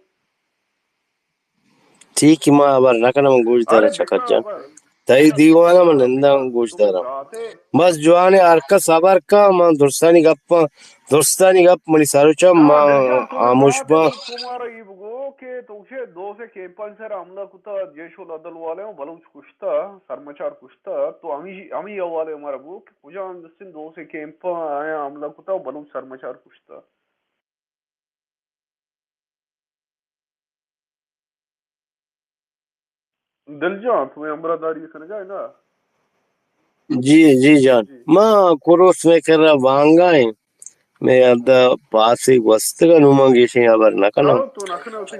ٹھیک، ما ہبر نہ کناں، من گوش داراں چکر جان۔ تئی دیوان ء من ننداں گوش داراں۔ بس جوان ء ہر کس ہبر کن، من درستانی گپاں، درستانی گپ منی سر و چم، ما ہاموش باں۔ تو مارا ای بگو کہ تو گوشے دو سے کیمپانی سر حملہ کتا، جیش العدل والے و بلوچ کشتا، سرمچار کشتا، تو ہمی، ہمی حوالے مارا بگو کہ کجام جستیں دو سے کیمپ آیاں حملہ کتا و بلوچ سرمچار کشتا۔ دلجان، تو مئے ہمراہ داری کنگا ئے نا؟ جی، جی جان۔ ما کروس مئے کرا بانگا ایں۔ مئے ادا پاسے گوستگا، نوں من گیشیں ہبر نہ کناں۔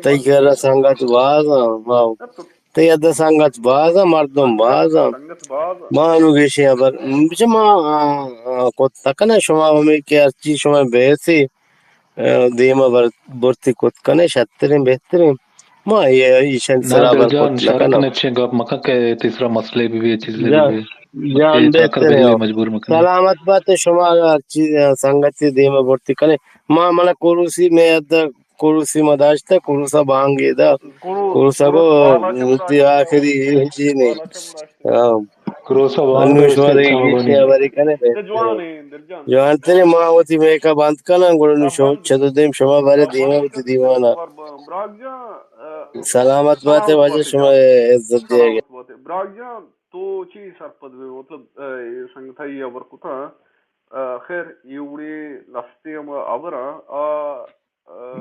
تئی کرا سنگت باز آں، ما تئی ادا سنگت باز آں، مردم باز آں۔ ما نوں گیشیں ہبر، بچہ ما، آ، آ، کت نہ کناں، شما ہمے کہ ہرچی شما بحثے، آ، دیما بر-، برتی کت کنے، شتریں، بہتریں۔ ما اے، ایشانی سرا ہبر کت نہ کناں۔ اچھیں گپ مکن کہ تیسرا مسئلے بہ بی، چیزے بہ بی۔ جان، بہتریں۔ مجبور مکن۔ سلامت بات شما، ہرچی سنگتی دیما برتی کنے۔ ما، منا کروسی، مئے ادا کروسی ما داشتہ، کروسا بانگے دا۔ کروسا گو، وتی آخری جی نہیں۔ ہاں۔ کروسا بانگ انو شما دگہ گیشیں ہبرے کنے بہتر۔ جوان تریں، ما وتی میکا بند کناں، گڑا نوں شو-، چدو دیم شما بارے دیما وتی دیوانا۔ سلامت بات، واجہ شما عزت دیگے۔ براگ جان، تو چی سرپد بے، مطلب، اے سنگتائی ہبر کتا، خیر، اے وڑیں لستے ہم ہبراں، آ،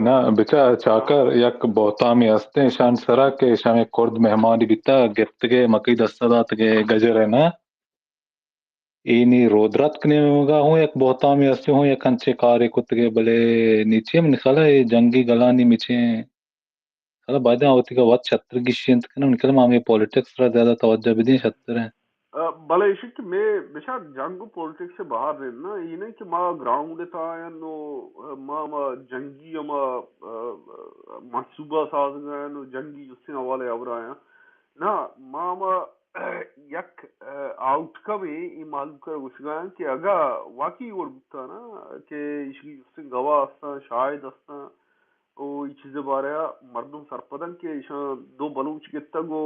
نہ، بچار چاکر، یک بہتامے ہستیں اشان سرا کہ اشاں کرد مہمانی بیتا، گپتگے، مکئی دستا داتگے، گجر ہے نا۔ اے نی رودراتک نیمگا ہوں یک بہتامے ہستیں، ہوں یک انچیں کارے کتگے، بلے نی چی منی خیالا اے جنگی گلانی مچیں خیالا بایدیں آ وتیگا وت شتر گیشینت کناں، منی خیالا ما ہمے پالیٹکس را زیادہ توجہ بدیں شتر ہیں۔ بلے ایشی کہ مئے بچار جنگ و پالیٹکس ء بہر انت نا، اے نہ کہ ما گراؤنڈ ء تہا آں و ما، ما جنگی ہما، آ، منصوبہ سازگا آں و جنگی جستیں حوالہ ء ہبرا آں۔ نا، ما ہما یک، آ، آؤٹ کم ء اے مہلوک ء گوشگا آں کہ اگاں واقعی وڑ بوتا نا کہ ایشی جستیں گواہ ہستاں، شاہد ہستاں، و اے چیز ء بارہ ء مردم سرپد انت کہ ایشاں دو بلوچ گپتگ و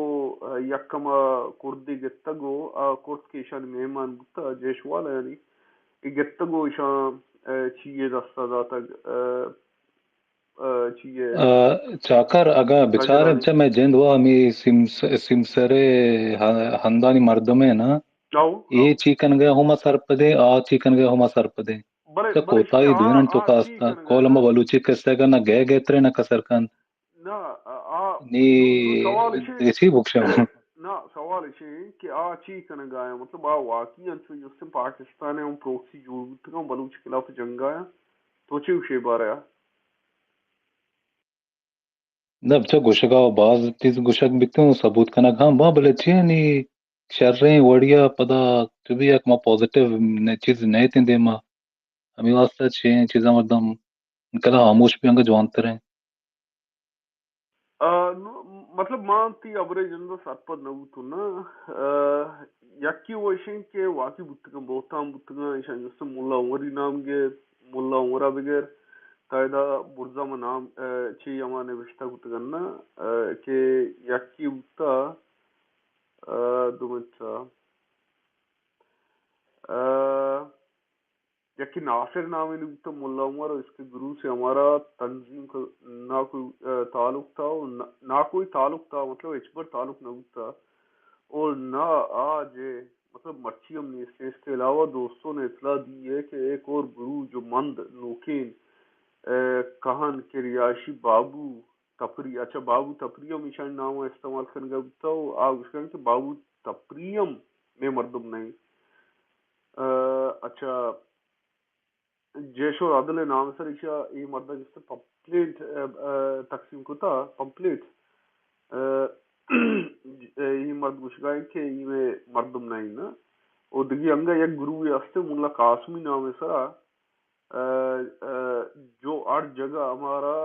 یک ہما کردے گپتگ و آ کرد کہ ایشانی مہمان بوتگ، جیش والایانی، اے گپتگ و ایشاں، آ، چی یے دست ء داتگ، آ، آ، چی یے۔ آ، چاکر اگاں بچار انت چہ مئے جند و ہمے سیمس-، سیمسر ء ہ-، ہندانی مردم ء نا، اے چی کنگ ء ہما سرپد ء، آ چی کنگ ء ہما سرپد ء۔ بلے، چہ بلے کوتاہی ایشی آ، دوئینانی آ توکا چی ہستا۔ کنگا کول ہما بلوچی قصہ ء نہ گئے گئے ترے نہ کسر کنت۔ نہ، آ، آ، نی سوال ایشی، دیسی بکشاں۔ نہ، سوال ایشی کہ آ چی کنگا آیا؟ مطلب، آ واقعی انچو جستیں پاکستان ء ہم پروکسی جوڑ بوتگاں، بلوچ خلاف جنگ آیا۔ تو چی گوشے بارے آ؟ نہ، بچا گوشگا باز چیز گوشگ بیتوں، ثبوت کنگ ہم باں، بلے چی یعنی شریں وڑیا پدا چو بی یک ما پازیٹیو چیز نئیتیں دیما۔ ہمے واسطہ چی ایں چیزاں مردم کلا ہاموش بی انگا جوانتر ایں۔ آ، نو، مطلب ما تئی ہبرے جند سرپد نہ بوتوں نا۔ آ، یکی و اشیں کہ واقعی بوتگاں، بہتام بوتگاں، ایشاں جستاں ملا عمری نام گے، ملا عمرا بگر، تا ادا برزا ما نام، آ، چی ہما نوشتہ کتگن نا، آ، کہ یکی بوتا، آ، دو منٹ، آ، یکی ناصر نامے نی بوتا، ملا عمر و اس کے گروہ سے ہمارا تنظیم کا نہ کوئی، آ، تعلق تھا و نہ، نہ کوئی تعلق تھا، مطلب ہچبر تعلق نہ بوتا۔ اور نہ آج ہے، مطلب مرچی ہم نیست۔ اس کے علاوہ دوستوں نے اطلاع دی ہے کہ ایک اور گروہ جو مند نوکین، آ، کہن کے رہائشی بابو تپری، اچھا، بابو تپری ہم ایشانی نام ء استعمال کنگا بوتا و آ گوشگا کہ بابو تپری ہم مئے مردم نہ انت۔ آ، اچھا، جیش و عدل ء نام سر ایشا اے مرد ء گستے پمپلیٹ، آ، آ، تقسیم کتا، پمپلیٹ۔ آ، اے مرد گوشگا انت کہ اے مئے مردم نہ انت نا۔ و دگہ انگا یک گروہ ہستے ملا قاسمی نام سرا، آ، آ، جو ہر جگہ ہمارا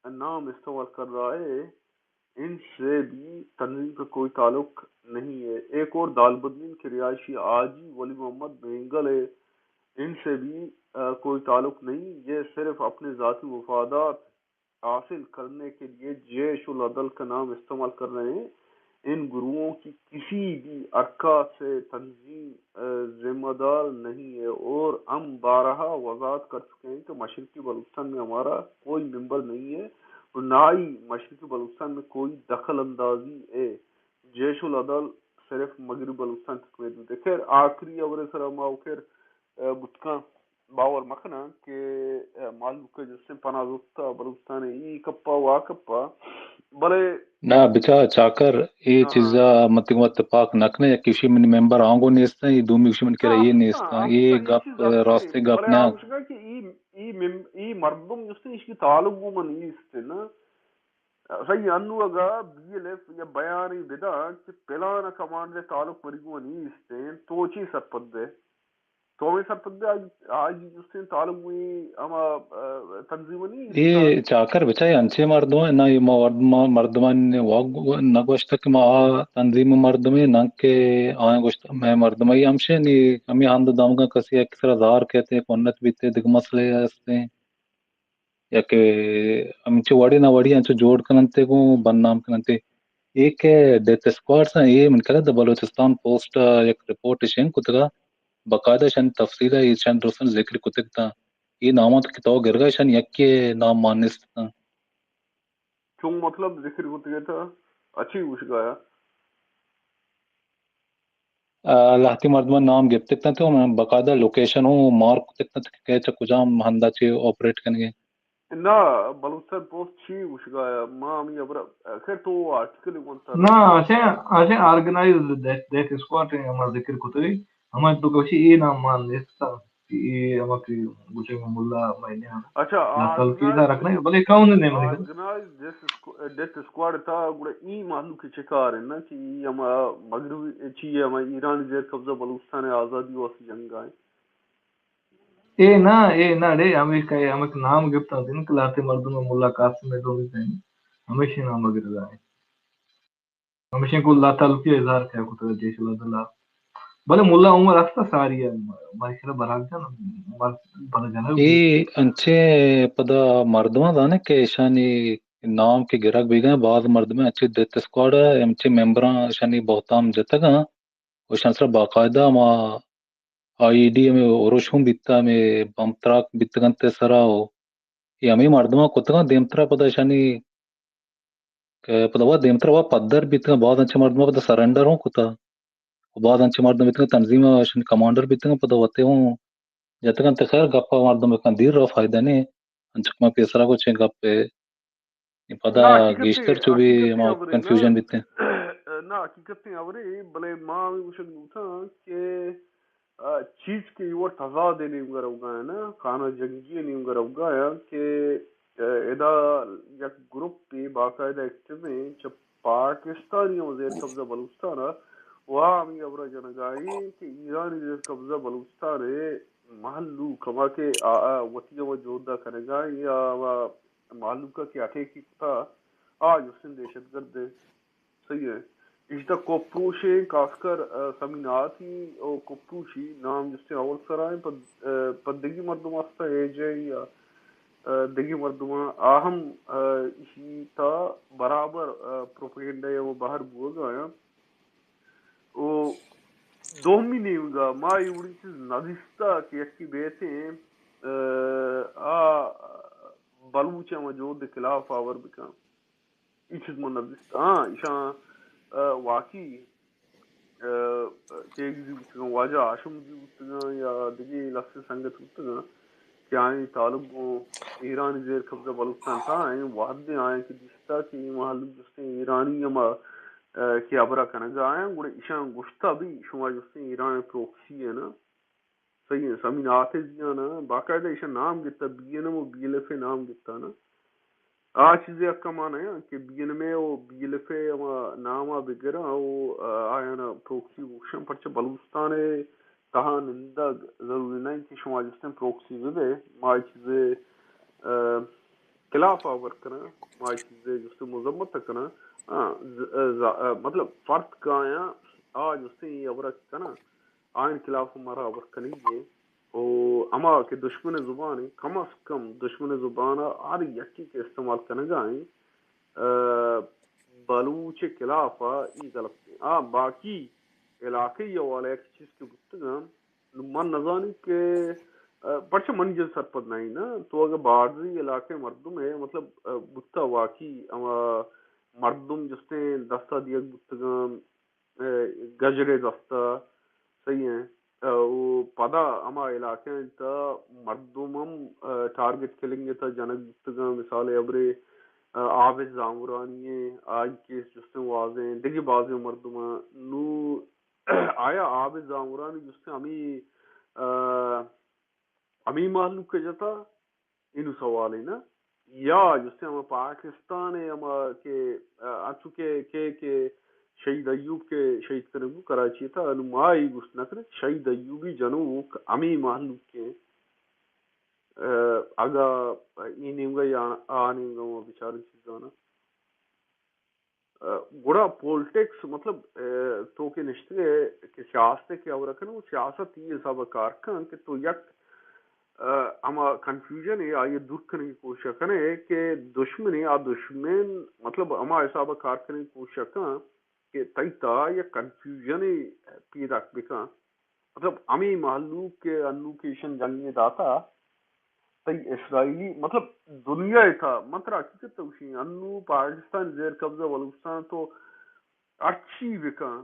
نام استعمال کر رہا ہے، ان سے بھی تنظیم کا کوئی تعلق نہیں ہے۔ ایک اور دالبدین کے رہائشی حاجی ولی محمد مینگل ہے، ان سے بھی، آ، کوئی تعلق نہیں، یہ صرف اپنے ذاتی مفادات حاصل کرنے کے لیے جیش العدل کا نام استعمال کر رہے ہیں۔ ان گروہوں کی کسی بھی حرکات سے تنظیم، آ، ذمہ دار نہیں ہے اور ہم بارہا وضاحت کر چکے ہیں کہ مشرقی بلوچستان میں ہمارا کوئی ممبر نہیں ہے اور نہ ہی مشرقی بلوچستان میں کوئی دخل اندازی ہے۔ جیش العدل صرف مغربی بلوچستان تک محدود ہے۔ خیر، آخری ہبرے سرا ما و خیر، آ، بوتکاں۔ باور مکناں کہ، ء، مھلوک ء جستیں پناہ زرتا بلوچستان ء ای کپا وا کپا، بلے نہ، بچار چاکر، اے ہاں، چیزا ہاں۔ من تئی گوما اتفاق نہ کناں، یکے گوشی منی ممبر آنگو نیستاں، اے دومی گوشی من کرا ہاں، اے ہاں، نیستاں، ہاں، اے اے گپ چیز ہستیں، راستیں اے گپ چیز نہ۔ ہم گوشگا کہ ای، ای مم-، ای مردم جستیں، ایشی تعلق گوں من نیست نا۔ صحیح، انو اگا بی ایل ایف یا بیانے بداں کہ پلان کمانڈر تعلق مری گوں نیست، تو چی سرپد ئے؟ تو ہمے سرپد ئے، آئی، آئی جستیں تعلق گوں ہما، آ، تنظیم نیست۔ اے چاکر بچار انچیں مردم نہ، اے ما ورد-، ما مردمان وا گو-، نہ گوشتہ کہ ما آ تنظیم مردمے، نہ کہ آیاں گوشتہ مئے مردمائی ہمشے نی، ہمے ہند دمگاں کسی یک سرا زار کیتے، کنت بیتے، دگہ مسئلہ ہستیں۔ یا کہ ہمچو وڑے نہ وڑے انچو جوڑ کننتے گوں بدنام کننتے۔ اے کہ ڈیتھ اسکواڈز ایں، اے من کرا دا بلوچستان پوسٹ ء یک رپورٹ شنگ کتگا، باقاعدہ شان تفصیل ء ایشان درستاں ذکر کتگ تاں۔ اے ناماں کہ تو گرگا ایشان یکے نام مان نیست تاں۔ چون مطلب ذکر کتگ تاں؟ اچی گوشگایا؟ ء، لہتے مردماں نام گپتگ تنت ء من باقاعدہ لوکیشن ہوں مارک کتگ تنت کہ کئے چہ کجام ہندا چہ آپریٹ کنگے۔ نہ، بلوچستان پوسٹ چی گوشگا، ما ہمیں ہبرا، خیر تو آرٹیکل ونتا۔ نہ، اشیں، اشیں آرگنائز ڈیتھ، ڈیتھ اسکواڈ ہما ذکر کتگی، ہما تو گوشی اے نام مان نیست تھا۔ کہ اے ہما کہ گوشگ ملا مئے نیام۔ اچھا، نا تلقی دا آرگنائز، رکھنے، بلے کون نے منی؟ آرگنائز ڈیتھ اسکو-، ڈیتھ اسکواڈ تا گڑا ای مہلوک چکار ہے نا کہ ای ہما مغربی چی ہے، ہما ایران زیر قبضہ بلوچستان آزادی واسطے جنگ آئے۔ اے نا، اے نا ڈے، ہمیں کئے، ہمیں نام گپتا دن کلاتے مردم ملا قاسم ہے دومی زین، ہمیشہ نام گردا ہے۔ ہمیشیں گوں لا تعلقی ء اظہار کئے کتگ جیش اللہ دلہ۔ بلے ملا عمر است ساری ء، ماشاءاللہ برحق جان، مر-، پدا جنگ اے انچیں پدا مردماں زانے کہ ایشانی نام کہ گرگ بیگا، باز مردمے انچیں ڈیتھ اسکواڈ ء انچیں ممبراں ایشانی بہتام جتگاں و ایشان سرا باقاعدہ ما آئی ای ڈی ہمے اروش ہم بیتا، ہمے بمب تراک بیتگنت سرا و اے ہمے مردماں کتگاں، دیمترا پدا ایشانی کہ پدا وا دیمترا وا پدر بیتگاں، باز انچیں مردماں پدا سرنڈر ہوں کتا۔ و باز انچیں مردم بیتگاں، تنظیم اشانی کمانڈر بیتگاں، پدا وتے ہوں جتگاں۔ تے خیر گپا مردم بکن دیر رو فائدہ نے، انچک ما پیسرا کو چیں گپ اے۔ پدا نہ، حقیقت گیشتر اے، چو بھی حقیقت اے ہما ہبرے نہ۔ کنفیوژن بیتے۔ نہ، حقیقت اے ہبرے، بلے ما ہمیں گوشگ لوٹاں کہ آ، چیز کہ اے وڑ تضاد ء نیمگ ء روگا ایں نا، خانہ جنگی ء نیمگ ء روگا ایں کہ، آ، ادا یک گروپے باقاعدہ ایکٹیو ایں چہ پاکستانی ہم زیر قبضہ بلوچستان ء، و آ ہمے ہبرا جنگا ایں کہ ایرانی زیر قبضہ بلوچستان ء مہلوک ہما کہ آ، آ، وتی ہما جہد ء کنگا ایں یا ہما مہلوک ء کہ اٹیک کتا، آ جستیں دہشت گرد ایں۔ صحیح ہے۔ اشتا کوپروشیں، خاص کر، آ، سمیناتی و کوپروشی نام جستیں اول سرائیں، پد، آ، پد دگی مردم ہستا، اے جے یا، آ، دگی مردم آ ہم، آ، اشی تا برابر، آ، پروپیگنڈا یا وہ باہر بوگا یا۔ او دومی نیمگا ما اے وڑی چیز ندیستا کہ یکی بیتیں، آ، آ، بلوچ ہم جہد خلاف آور بکن۔ اے چیز من نہ دیست۔ ہاں، ایشاں، آ، واقعی، آ، چیگزی بوتگاں، واجہ ہاشم جی بوتگاں یا دگہ لسیں سنگت بوتگاں کہ آئی تعلق گوں ایرانی زیر قبضہ بلوچستان تھا، آئی وہدے آئیں کہ دیستا کہ اے مہلوک جستیں ایرانی ہما، آ، کہ ہبرا کنگا آیاں، گڑا ایشاں گوشتا بھی شما جستیں ایران پروکسی ہے نا۔ صحیح ہے، سمین حافظیان ء باقاعدہ ایشاں نام گتا، بی این ایم و بی ایل ایف ء نام گتا نا۔ آ چیزے حق ء ما نہ آں کہ بی این ایم ء و بی ایل ایف ء ہما نام ء بگراں و، آ، آیان ء پروکسی گوشاں، پرچہ بلوچستان ء تہا نندگ ضروری نہ انت کہ شما جستیں پروکسی بہ بئے۔ ما اے چیزے، آ، خلاف ء ورک کناں، ما اے چیزے جستیں مذمت ء کناں۔ آ، ز-، ز-، آ، مطلب فرق کایاں آ جستیں اے ہبر ء کناں۔ آئین خلاف مارا ہبر کنگی ایں۔ و ہما کہ دشمن زبان ایں، کم از کم دشمن زبان ء ہر یکے کہ استعمال کنگا ایں، آ، بلوچ خلاف ء ای غلط ایں۔ آ، باقی علاقے ء حوالہ یک چیز کہ بوتگاں، نو من نزانی کہ، آ، پرچہ من جن سرپد نہ ایں نا، تو اگر بارزی علاقے مردم ہے، مطلب، آ، بوتا واقعی ہما مردم جستیں دستا دیگ بوتگاں، اے، گجرے دستا، صحیح ہیں۔ ء، و پدا ہما علاقہ انت مردم ہم، ء، ٹارگٹ کلنگ ء تہ جنگ بوتگاں۔ مثال ء ہبرے، ء، عابد زامرانی ء آئی کیس جستیں واضح انت، دگہ بازیں مردماں۔ نو آیا عابد زامرانی جستیں ہمے، ء، ہمے مہلوک ء جتا؟ اینو سوالے نا۔ یا جستے ہما پاکستان ء ہما کہ، ا، انچو کہ، کہ، کہ شہید ایوب کہ شہید کنگ بو کراچی ء تھا، انو ما ای گوشت نہ کنیں، شہید ایوبی جنوک ہمے مہلوک کے، ا، اگا ای نیمگا یا آ نیمگا ما بچارن چیزانا۔ ء، گڑا پولیٹکس، مطلب، ء، تو کہ نشتگ ئے کہ سیاست ء کہ ہبر کن، و سیاست ای حساب ء کار کن کہ تو یک، ء، ہما کنفیوژن ء آئی ء دور کنگ ء کوشش کن ئے کہ دشمن ء آ دشمن، مطلب، ہما حساب ء کار کنگ ء کوشش کن کہ تئی تہا یک کنفیوژن ء پیداک بکن۔ مطلب، ہمے مہلوک کہ انو کہ ایشن جنگ ء داتا، تئی اسرائیلی، مطلب، دنیا ء تھا، من ترا حقیقت ء گوشیں، انو پاکستان زیر قبضہ بلوچستان تو ہرچی بکن،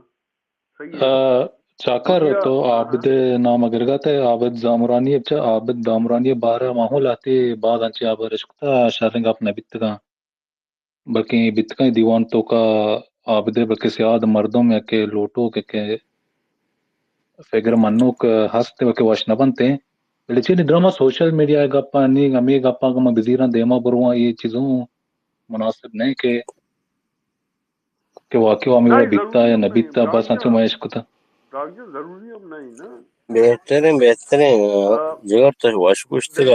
صحیح ہے۔ آ، چاکر دنیا تو ہاں۔ عابد ء نام ء گرگا تے، عابد زامرانی ء بچا، عابد زامرانی ء بارہ ماحول آتے باز انچیں ہبر اشکتا، شریں گپ نہ بیتگاں۔ بلکیں بیتگاں دیوان توکا عابدے، بلکیں سیاد مردم یا کہ لوٹوک یا کہ فگر منوک ہست، بلکیں وش نہ بنت۔ بلے چی ڈرامہ سوشل میڈیا ء گپاں، نی ہمے گپاں کہ ما بزیراں دیما برواں، یہ چیزوں مناسب نہیں کہ، کہ واقعی ہمے وڑ بیتا یا نہ بیتا، بس انچو ما اشکتا۔ ڈاکٹر ضروری ہم نہیں نا۔ بہتریں، بہتریں، آ، جگر تو وش گوشتگ۔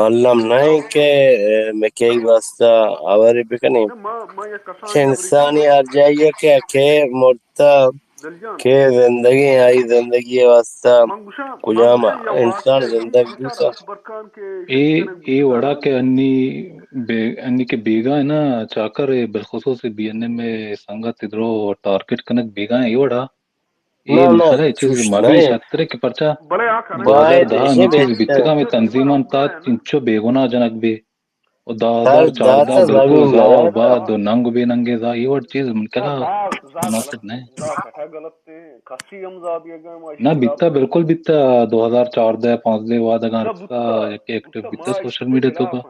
الم نہ ایں کہ، اے، مکئی واسطہ آوری بکنیں۔ نہ، ما، ما یک کسانیں کہ انسانی ہر جائی ء کہ، کہ مرتا، دل جان۔ کہ زندگی، آئی زندگی ء واسطہ من گوشاں، من کجام گوشاں یا انسان واسطہ زندگ بوتا۔ اے، اے وڑا کہ انی بے-، انی کہ بیگا ہے نا، چاکر ہے، بالخصوص بی این ایم اے سنگت ادرو ٹارگٹ کنک بیگا ہے، اے وڑا۔ اے نہ، نہ، مسئلہ اے چیز چوش مبی نہ۔ شترے کہ پرچا بلے آ کنگ بازار دہا ہمے چیز بیتگا، ہمے تنظیمان تا انچو بے گناہ جنک بے۔ و دہ ہزار چاردہ بالکل زا و بعد و ننگ و بے ننگے زا، اے وڑ چیز من کرا مناسب نہ۔ کسی ہم زا دیگا ما نہ بیتا، بالکل بیتا، دو ہزار چاردہ پانزدہ وعدگان رکھتا، یک ایکٹیو بیتا سوشل میڈیا تو کا۔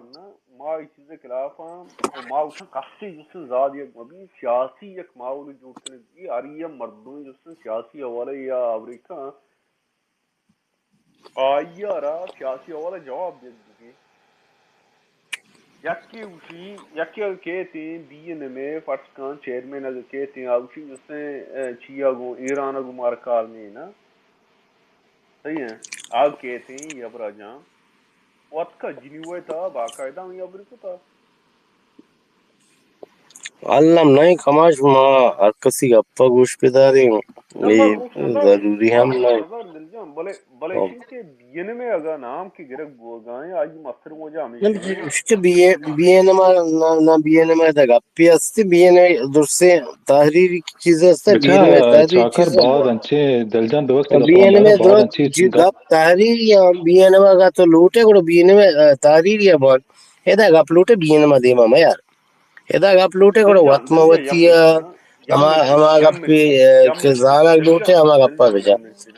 ما اے چیز ء خلاف آں، و ما گوشاں کسے جست ء زا دیگ مہ بیت، سیاسی یک ماحولے جوڑ کنگ بیت، ہر یک مردمے جست ء سیاسی حوالہ یا امریکہ آئی ء را سیاسی حوالہ جواب دیگ بہ بیت۔ یکے گوشی، یکے اگہ کیت ایں بی این ایم ء فرض کن چیئرمین اگہ کیت ایں، آ گوشی جست ء، اے، چیا گوں ایران ء گوں مارا کار نیں نا۔ صحیح ہے۔ آ کیت ایں، اے ہبرا جان۔ وت کا جنیوا ء تہا باقاعدہ ہمے ہبر کتا۔ الم نہیں کماش، ما ہر کسی گپا گوش بداریں۔ اے ضروری ہم نہیں۔ بلے، بلے ایشی کہ بی این ایم ء اگا نام کہ گرگ بوگا ہیں، آئی مستر وجہ ہمیش کہ بی، بی این ایم ء، نہ، نہ، بی این ایم ء دا گپی ہستی، بی این ایم ء درسیں تحریری چیز ہستا، بی این ایم ء تحریر چیز باز انچے دل جان بہ وقت بی این ایم ء درست گپ تحریر یا بی این ایم ء اگا تو لوٹے گڑا بی این ایم ء تحریر یا بان۔ ادا گپ لوٹے بی این ایم ء دیما میار۔ ادا گپ لوٹے گڑا وت ما وتی ء ہما، ہما گپے، اے، کہ زانگ لوٹے ہما گپا بجا۔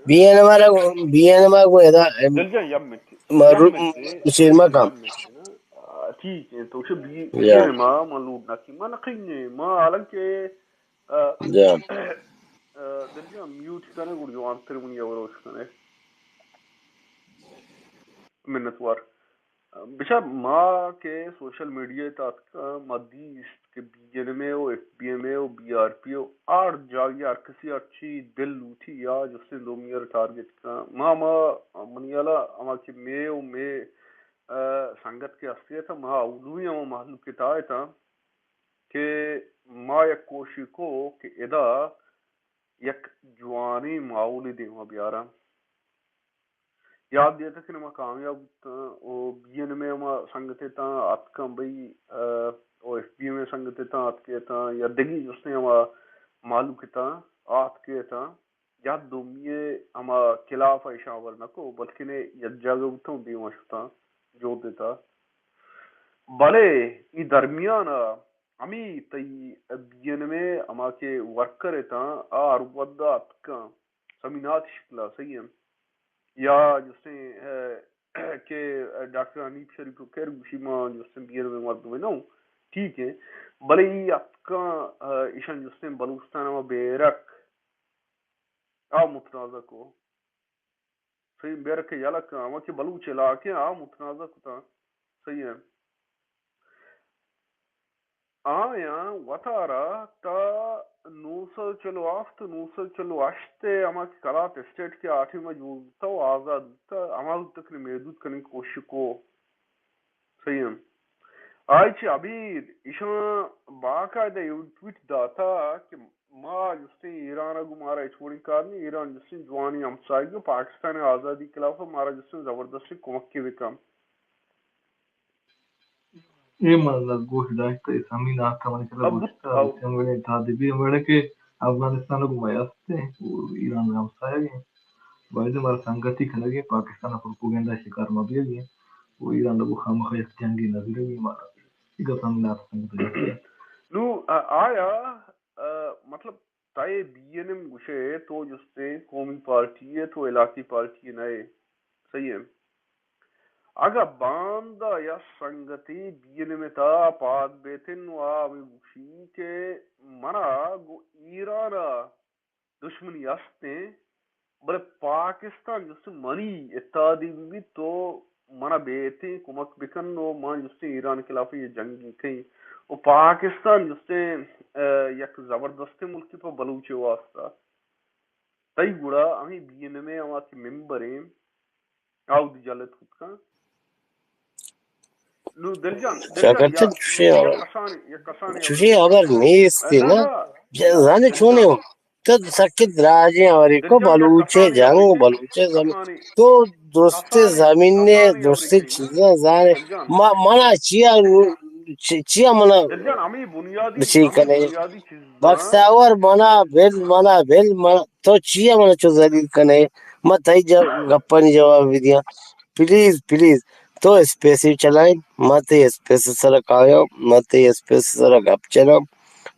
بی این ایم ء را، بی این ایم ء گوں ادا، اے، ما رو-، شیر مکن۔ ٹھیک ہے، تو چہ بی، بی این ایم ء ما لوٹ نہ کی، ما نہ کہیں، ما حالانکہ، اے، اے، دل جان میوٹ کنے گڑ جوان تر منی اور روش کنے۔ منتوار۔ بچار، ما کہ سوشل میڈیا ء تہ اتکاں، ما دیست کہ بی این ایم ء و ایف بی ایم ء و بی آر پی ء ہر جاگہ ہر کسی ہرچی دل لوٹی یا جستیں دومی ء ٹارگٹ کن۔ ما، ما، منی ہیالا ہما کہ مے و مے، ا، سنگت کہ ہستی اتاں، ما اولوی ہما مہلوک ء تہا اتاں کہ ما یک کوشی کو کہ ادا یک جوانیں ماحولے دیما بیاراں۔ یاد دیتہ کہ ما کامیاب بوتاں و بی این ایم ء ہما سنگتے تاں اتکاں بھئی، ا، و ایف بی ایم ء سنگتے تاں اتکے تاں یا دگی جستیں ہما مہلوک تاں آتکے تاں، یا دومی ء ہما خلاف ء اشاں ہبر نہ کو، بلکن یک جاگہ بوتاں و دیما شتاں جہد ء تہا۔ بلے ای درمیان ء ہمے تئی بی این ایم ء ہما کہ ورکر اتاں، آ ہر وھد ء اتکاں۔ سمینات شکلا، صحیح ہے۔ یا جستیں، اہ، کہ ڈاکٹر حنیف شریف و کر گوشی ما جستیں بی این ایم مردم نہ ہوں، ٹھیک ہے، بلے ای اتکاں، اہ، ایشان جستیں بلوچستان ما بیرک آ متنازع کو، صحیح، بیرک یلہ کن، ہما کہ بلوچ علاقے آ متنازع کتا، صحیح ہے۔ آیاں وتارا تا نو سد چل و ہفت، نو سد چل و ہشت ء ہما کہ کلات اسٹیٹ کہ آ ٹائم ء جوڑ بوتا و آزاد بوتا، ہما وقت تک نے محدود کننگ کوشش کو۔ صحیح ہے۔ آئی چہ ابید ایشاں باقاعدہ اے ٹویٹ داتا کہ ما جستیں ایران ء گوں مارا ہچ وڑیں کار نہیں، ایران جستیں جوانیں ہمسائگی و پاکستان ء آزادی خلاف ء مارا جستیں زبردستیں کمک کے بکن۔ اے من گوش داشتہ، اے سمینار ء من چلا ابو، گوشتہ، ابو۔ چنگلیں تادبی ہمڑے کہ افغانستان ء گوں ما است ایں، او ایران ء ہمسایگ ایں۔ باید مارا سنگتی کنگی، پاکستان ء پروپیگنڈا شکار مہ بیگی، او ایران ء گوں خامخا یک جنگی نہ گرگی، مارا اے گپ سمینار ء سنگت جت۔ نو، آ-، آیا، آ، مطلب، تئے بی این ایم گوشے تو جستیں قومی پارٹی ئے، تو علاقی پارٹی نہ ئے۔ صحیح ہے۔ اگاں باندا یا سنگتی بی این ایم تا پاد بیتن و آ ہمیں گوشی کہ منا گو ایران ء دشمنی استیں، بلے پاکستان جست منی اتحادی بہ بیت تو منا بیتیں کمک بکن و من جستیں ایران خلاف یہ جنگی کہیں و پاکستان جستیں، اه، یک زبردستیں ملکی پہ بلوچ واسطہ۔ تئی گڑا ہمیں بی این ایم ء ہما کہ ممبر ایں، آودی جلت کت کن۔ نو دل جان، دل جان، شاکر یا، چند چوشیں یا ہبر؟ کسانی، یا کسانی ہبر چوشیں ہبر نیست نا، نا۔ نا، ج-، یا زانے دل چونے جان۔ ہو؟ تو سکت دراجیں ہبرے دل کو جان، یا بلوچے کسانی جنگ، ہبرے کو؟ بلوچے زمین۔ کسانی، تو درستے کسانی، زمین نے، کسانی درستے ہبرے کو؟ چیزاں زانے۔ دل جان۔ ما، منا چیا، چ-، چیا منا دل جان، ہمیں بنیادی، بچی ہمیں کنے۔ بنیادی چیز بختاور منا بل، منا بل، منا تو چیا منا چو ذلیل کنے؟ ما تئی جا-، گپانی جواب بدیاں۔ پلیز، پلیز، تو اسپیس چلائیں، ما تئی اسپیس سر کایاں، ما تئی اسپیس سر گپ چلاں،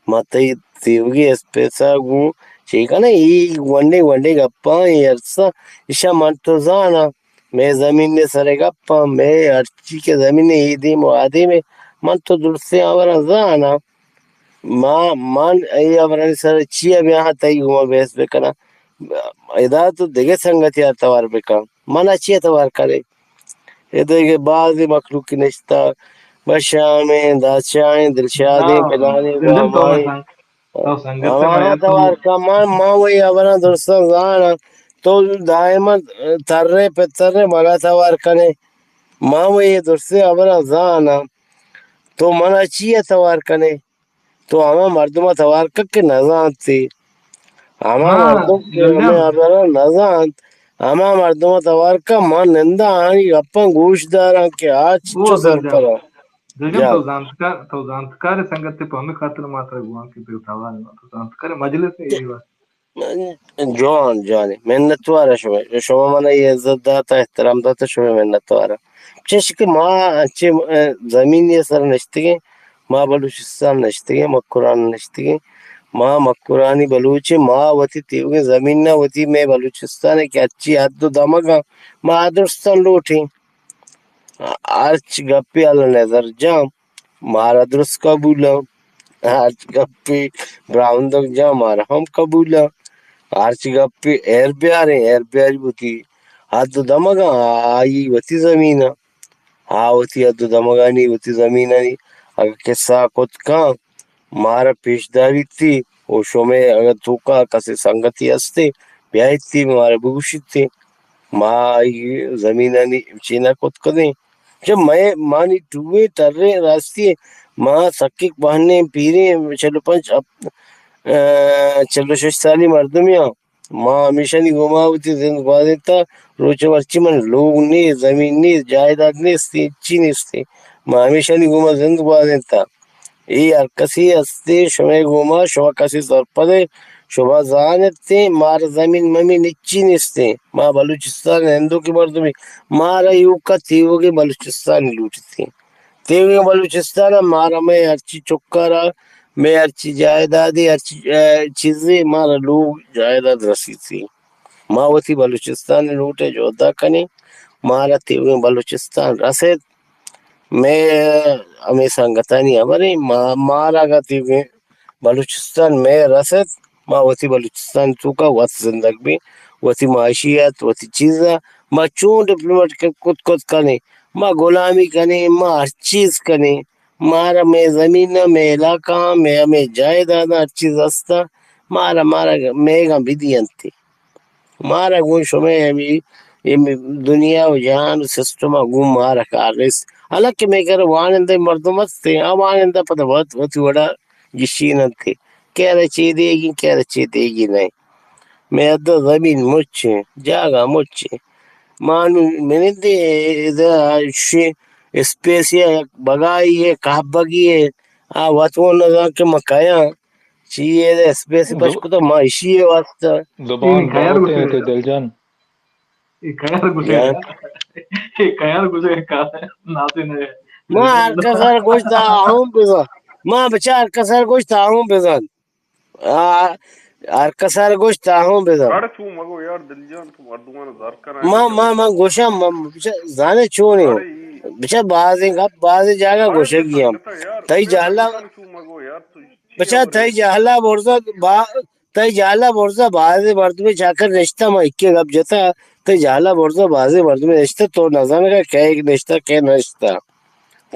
ما تئی تیوگی اسپیس گوں چی کنے، ای گونڈے گونڈے گپاں، ای ارساں، ایشاں من تو زاناں، مئے زمین سر گپاں، مئے ہرچی کہ زمین ای دیم و آدیم، من تو درستیں آوراں زاناں۔ ما، من اے ہبرانی سر چیا بیاہاں تئی گوما بحث بکناں؟ ادا تو دگہ سنگتیا توار بکن۔ منا چیا توار کنے؟ ادا کہ بازیں مخلوقی نشتہ، بشامیں، دادشاہیں، دلشادیں، ہاں، پلانیں، دلجم تو بامائیں۔ سنگ-، تو سنگت ہمارا توار کن، من، من وہی ہبراں درستاں زاناں۔ تو دائما ترے پہ ترے منا توار کنے۔ من وہی درستیں ہبراں زاناں۔ تو منا چیا توار کنے؟ تو ہما مردم ء توار کن کہ نزانت ئے۔ ہما ہاں، مردم کہ دلجم۔ ہمے ہبر ء نزانت، ہما مردم ء توار کن، من ننداں آہانی گپاں گوش داراں کہ آ چچو او دلجم۔ سرپد آں۔ دلجم، جان۔ تو زانتکار، تو زانتکار سنگت ئے، پہ ہمے خاطر ما ترا گوان کہ تو توار، تو زانتکار مجلس ء اے واسطہ۔ جوان، جوان، منتوار آں شمئے۔ شما من ء اے عزت دات، احترام دات، شمئے منتوار آں۔ چش کہ ما انچیں، اه، زمین ء سر نشتگیں، ما بلوچستان نشتگیں، مکران نشتگیں، ما مکرانی بلوچیں، ما وتی تیوگیں زمین ء وتی مئے بلوچستان ء کہ اچی حد و دمگاں ما درستاں لوٹیں۔ ہرچ گپے اللہ نظر جان مارا درست قبول آں، ہرچ گپے براہمدگ جان مارا ہم قبول آں، ہرچ گپے ایر بیاریں، ایر بیاری وتی حد و دمگاں، آئی وتی زمین آں، آ وتی حد و دمگانی، وتی زمینانی اگہ قصہ کت کن، مارا پیش داریت تی، و شمئے اگہ توکا کسے سنگتی ہستے، بیایت تی، مارا بگوشیت تی۔ ما آئی زمینانی چینا کت کدیں۔ چہ مئے، مانی ٹوئیں ٹریں راستی، ما سکک بہنیں پیریں چل و پنچ، ا، چل و شش سالی مردمے آں۔ ما ہمیشانی گوما وتی زند گوازینتا، روچ مرچی من لوگ نیست، زمین نیست، جائیداد نیست، ہچی نیست۔ ما ہمیشانی گوما زند گوازینتا۔ اے ہر کسی ہستے شمئے گوما، شما کسی سرپدے، شما زانتے، مارا زمین ممین ہچی نیستے۔ ما بلوچستان ہندوکیں مردمے، مارا ایوکا تیوگیں بلوچستان لوٹتے۔ تیوگیں بلوچستان مارا مئے ہرچی چکارا، مئے ہرچی جائیدادے، ہرچی، اه، چیزے مارا لوگ جائیداد رسیتے۔ ما وتی بلوچستان ءِ لوٹ ءَ جہد ءَ کنیں، مارا تیوگیں بلوچستان رسیت۔ مئے ہمے سنگتانی ہبریں، ما-، مارا اگاں تیوگیں بلوچستان مئے رسیت، ما وتی بلوچستان ءِ توکا وت زندگ بیں، وتی معاشیت، وتی چیزا ما چون ڈپلومیٹ ک-، کت کت کنیں، ما غلامی کنیں، ما ہر چیز کنیں، مارا مئے زمین ءَ، مئے علاقہ ءَ، مئے ہمے جائیداد ءَ ہر چیز ہست ءَ، مارا، مارا مئیگاں بدینت۔ مارا گوں شمئے ہمے، اے دنیا و جہان و سسٹم ءَ گوں مارا کار نیست۔ حالانکہ مئے کر وانندہ مردم ہستیں، آ وانندہ پدا وت، وتی وڑا گیشین انت کہ کئے را چے دیگی، کئے را چے دیگی نہ۔ مئے ادا زمین مچ ایں، جاگہ مچ ایں۔ ما نوں منندے ادا شی اسپیس ءِ بگائی ءِ، کہبگی ءِ، آ وت وَ نزان کہ ما کئے آں۔ چی اے اسپیس پش کتگ ما ایشی ءِ واسطہ۔ زبان بہت ایں تئی دل جان۔ اے کئے ءَ گوشگ ءَ؟ اے کئے ءَ گوشگ ءَ؟ نازینگ ءَ۔ ما ہر کس ءَ گوشت آ ہوں بزاں۔ ما بچار ہر کس ءَ گوشت آ ہوں بزاں۔ آ، ہر کس ءَ گوشت آ ہوں بزاں۔ اڑے چو مگو یار دل جان، تو مردمان زر کراں۔ ما، ما، ما گوشاں، ما، بچار زانے چون ایں۔ بچار بازیں گپ، بازیں جاگہ گوشگی ہم۔ تئی جہلا، بچار تئی جہلا برزا با-، تئی جہلا برزا بازیں مردمے چاکر نشتہ، ما ایکے گپ جتا، تئی جہلا برزا بازیں مردمے نشتہ، تو نزانگا کئے نشتہ، کئے نشتہ۔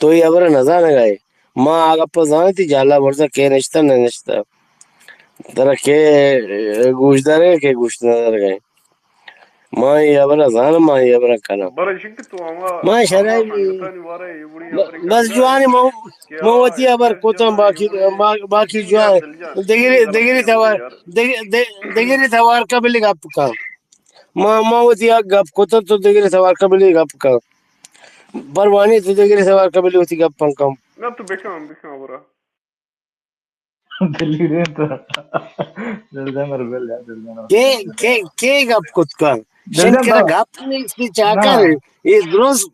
تو اے ہبر نزانگا ئے۔ ما آ گپ زاناں، تئی جہلا برزا کئے نشتہ، نہ نشتہ۔ ترا کئے گوش دارگا، کئے گوش نہ دارگا۔ ما اے ہبر زاناں، ما اے ہبر کناں۔ ما شرائیں بس جوانی من، من وتی ہبر کتاں، باقی، با-، باقی جوان۔ دگری، دگری توار، دگ-، دگ-، دگری توار کا بلی گپ کن۔ ما، ما وتی یک گپ کتاں، تو دگری توار کا بلی گپ کن۔ پروانی تو دگری توار کا بلی وتی گپ کن۔ نہ تو بکن، بکن برا۔ دلیریں تو۔ دل جان مر بل یار، دل جان۔ کے، کے، کے گپ کت کن؟ شن کرا گپ نیست، چاکر۔ اے درست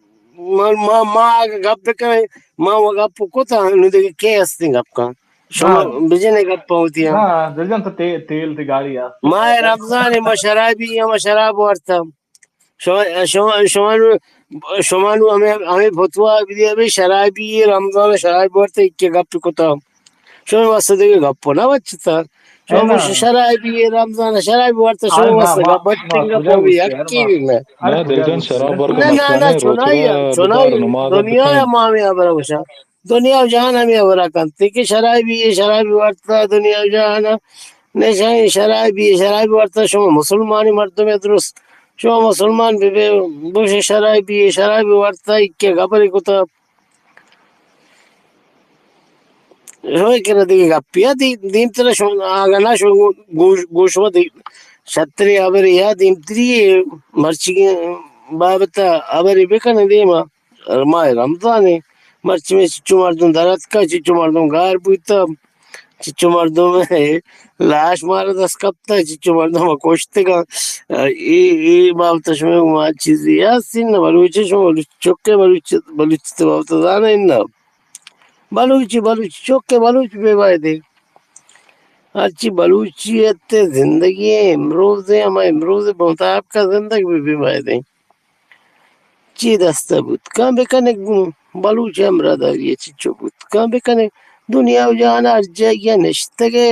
ما، ما، ما اگہ گپ بکنیں، ما و گپ کتاں، نو دگہ کے ہستیں گپ کن؟ شما بجنے گپ ہوتی ہیں۔ ہاں، دل جان تو تے-، تیل تے گاڑی آ۔ ماہ رمضان ما شرابی، ما شراب ورتا۔ شما، شما، شما نو، شما نو ہمیں، ہمیں فتوا بدی، ہمیں شرابی، رمضان شراب ورتا، ایک گپ کتا۔ شما واسطے دگہ گپ نہ بچتا۔ شما گوش شرابی، رمضان شراب ورتا، شما واسطے گپ بچتیں گپ بھی یکی بھی نہ۔ نہ، دل جان شراب ورگا نہ، نہ، نہ، چنائی، چنائی، دنیا ما ہمیں ہبرا گوشاں۔ دنیا و جہان ہمے ہبرا کنت کہ شرابی، شرابی ورتا دنیا و جہان، نشہ شرابی، شرابی ورتا۔ شما مسلمانی مردم درست، شما مسلمان بہ بے، بوش شرابی، شرابی ورتا، ایک گبر کتا۔ شما کرا دیگہ گپی دی، دیمترا شما آگہ نہ شما گوش، گوش ما دی شتری ہبر یا دیمتری مرچی بابت ہبر بکن دیما۔ ماہ رمضان ء، مرچی میں چچو مردم در اتکا، چچو مردم گار بوتا، چچو مردم لاش مارا دست کپتا، چچو مردم کشتگا۔ اے، اے بابت شما ما چیزی ہستین نہ، بلوچ شما بلوچ چکے، بلوچ، بلوچ بابت زانے نہ۔ بلوچی، بلوچ چکے، بلوچ بے بایدے۔ ہرچی بلوچیت زندگی امروز، ہما امروز مطابق زندگ بہ بے بایدے۔ چی دست ء بوت کن بہ کنگ گوں بلوچ ہمراہداری ء چچو بوت کن بہ کنگ۔ دنیا و جہان ء ہر جاگہ ء نشتگ ء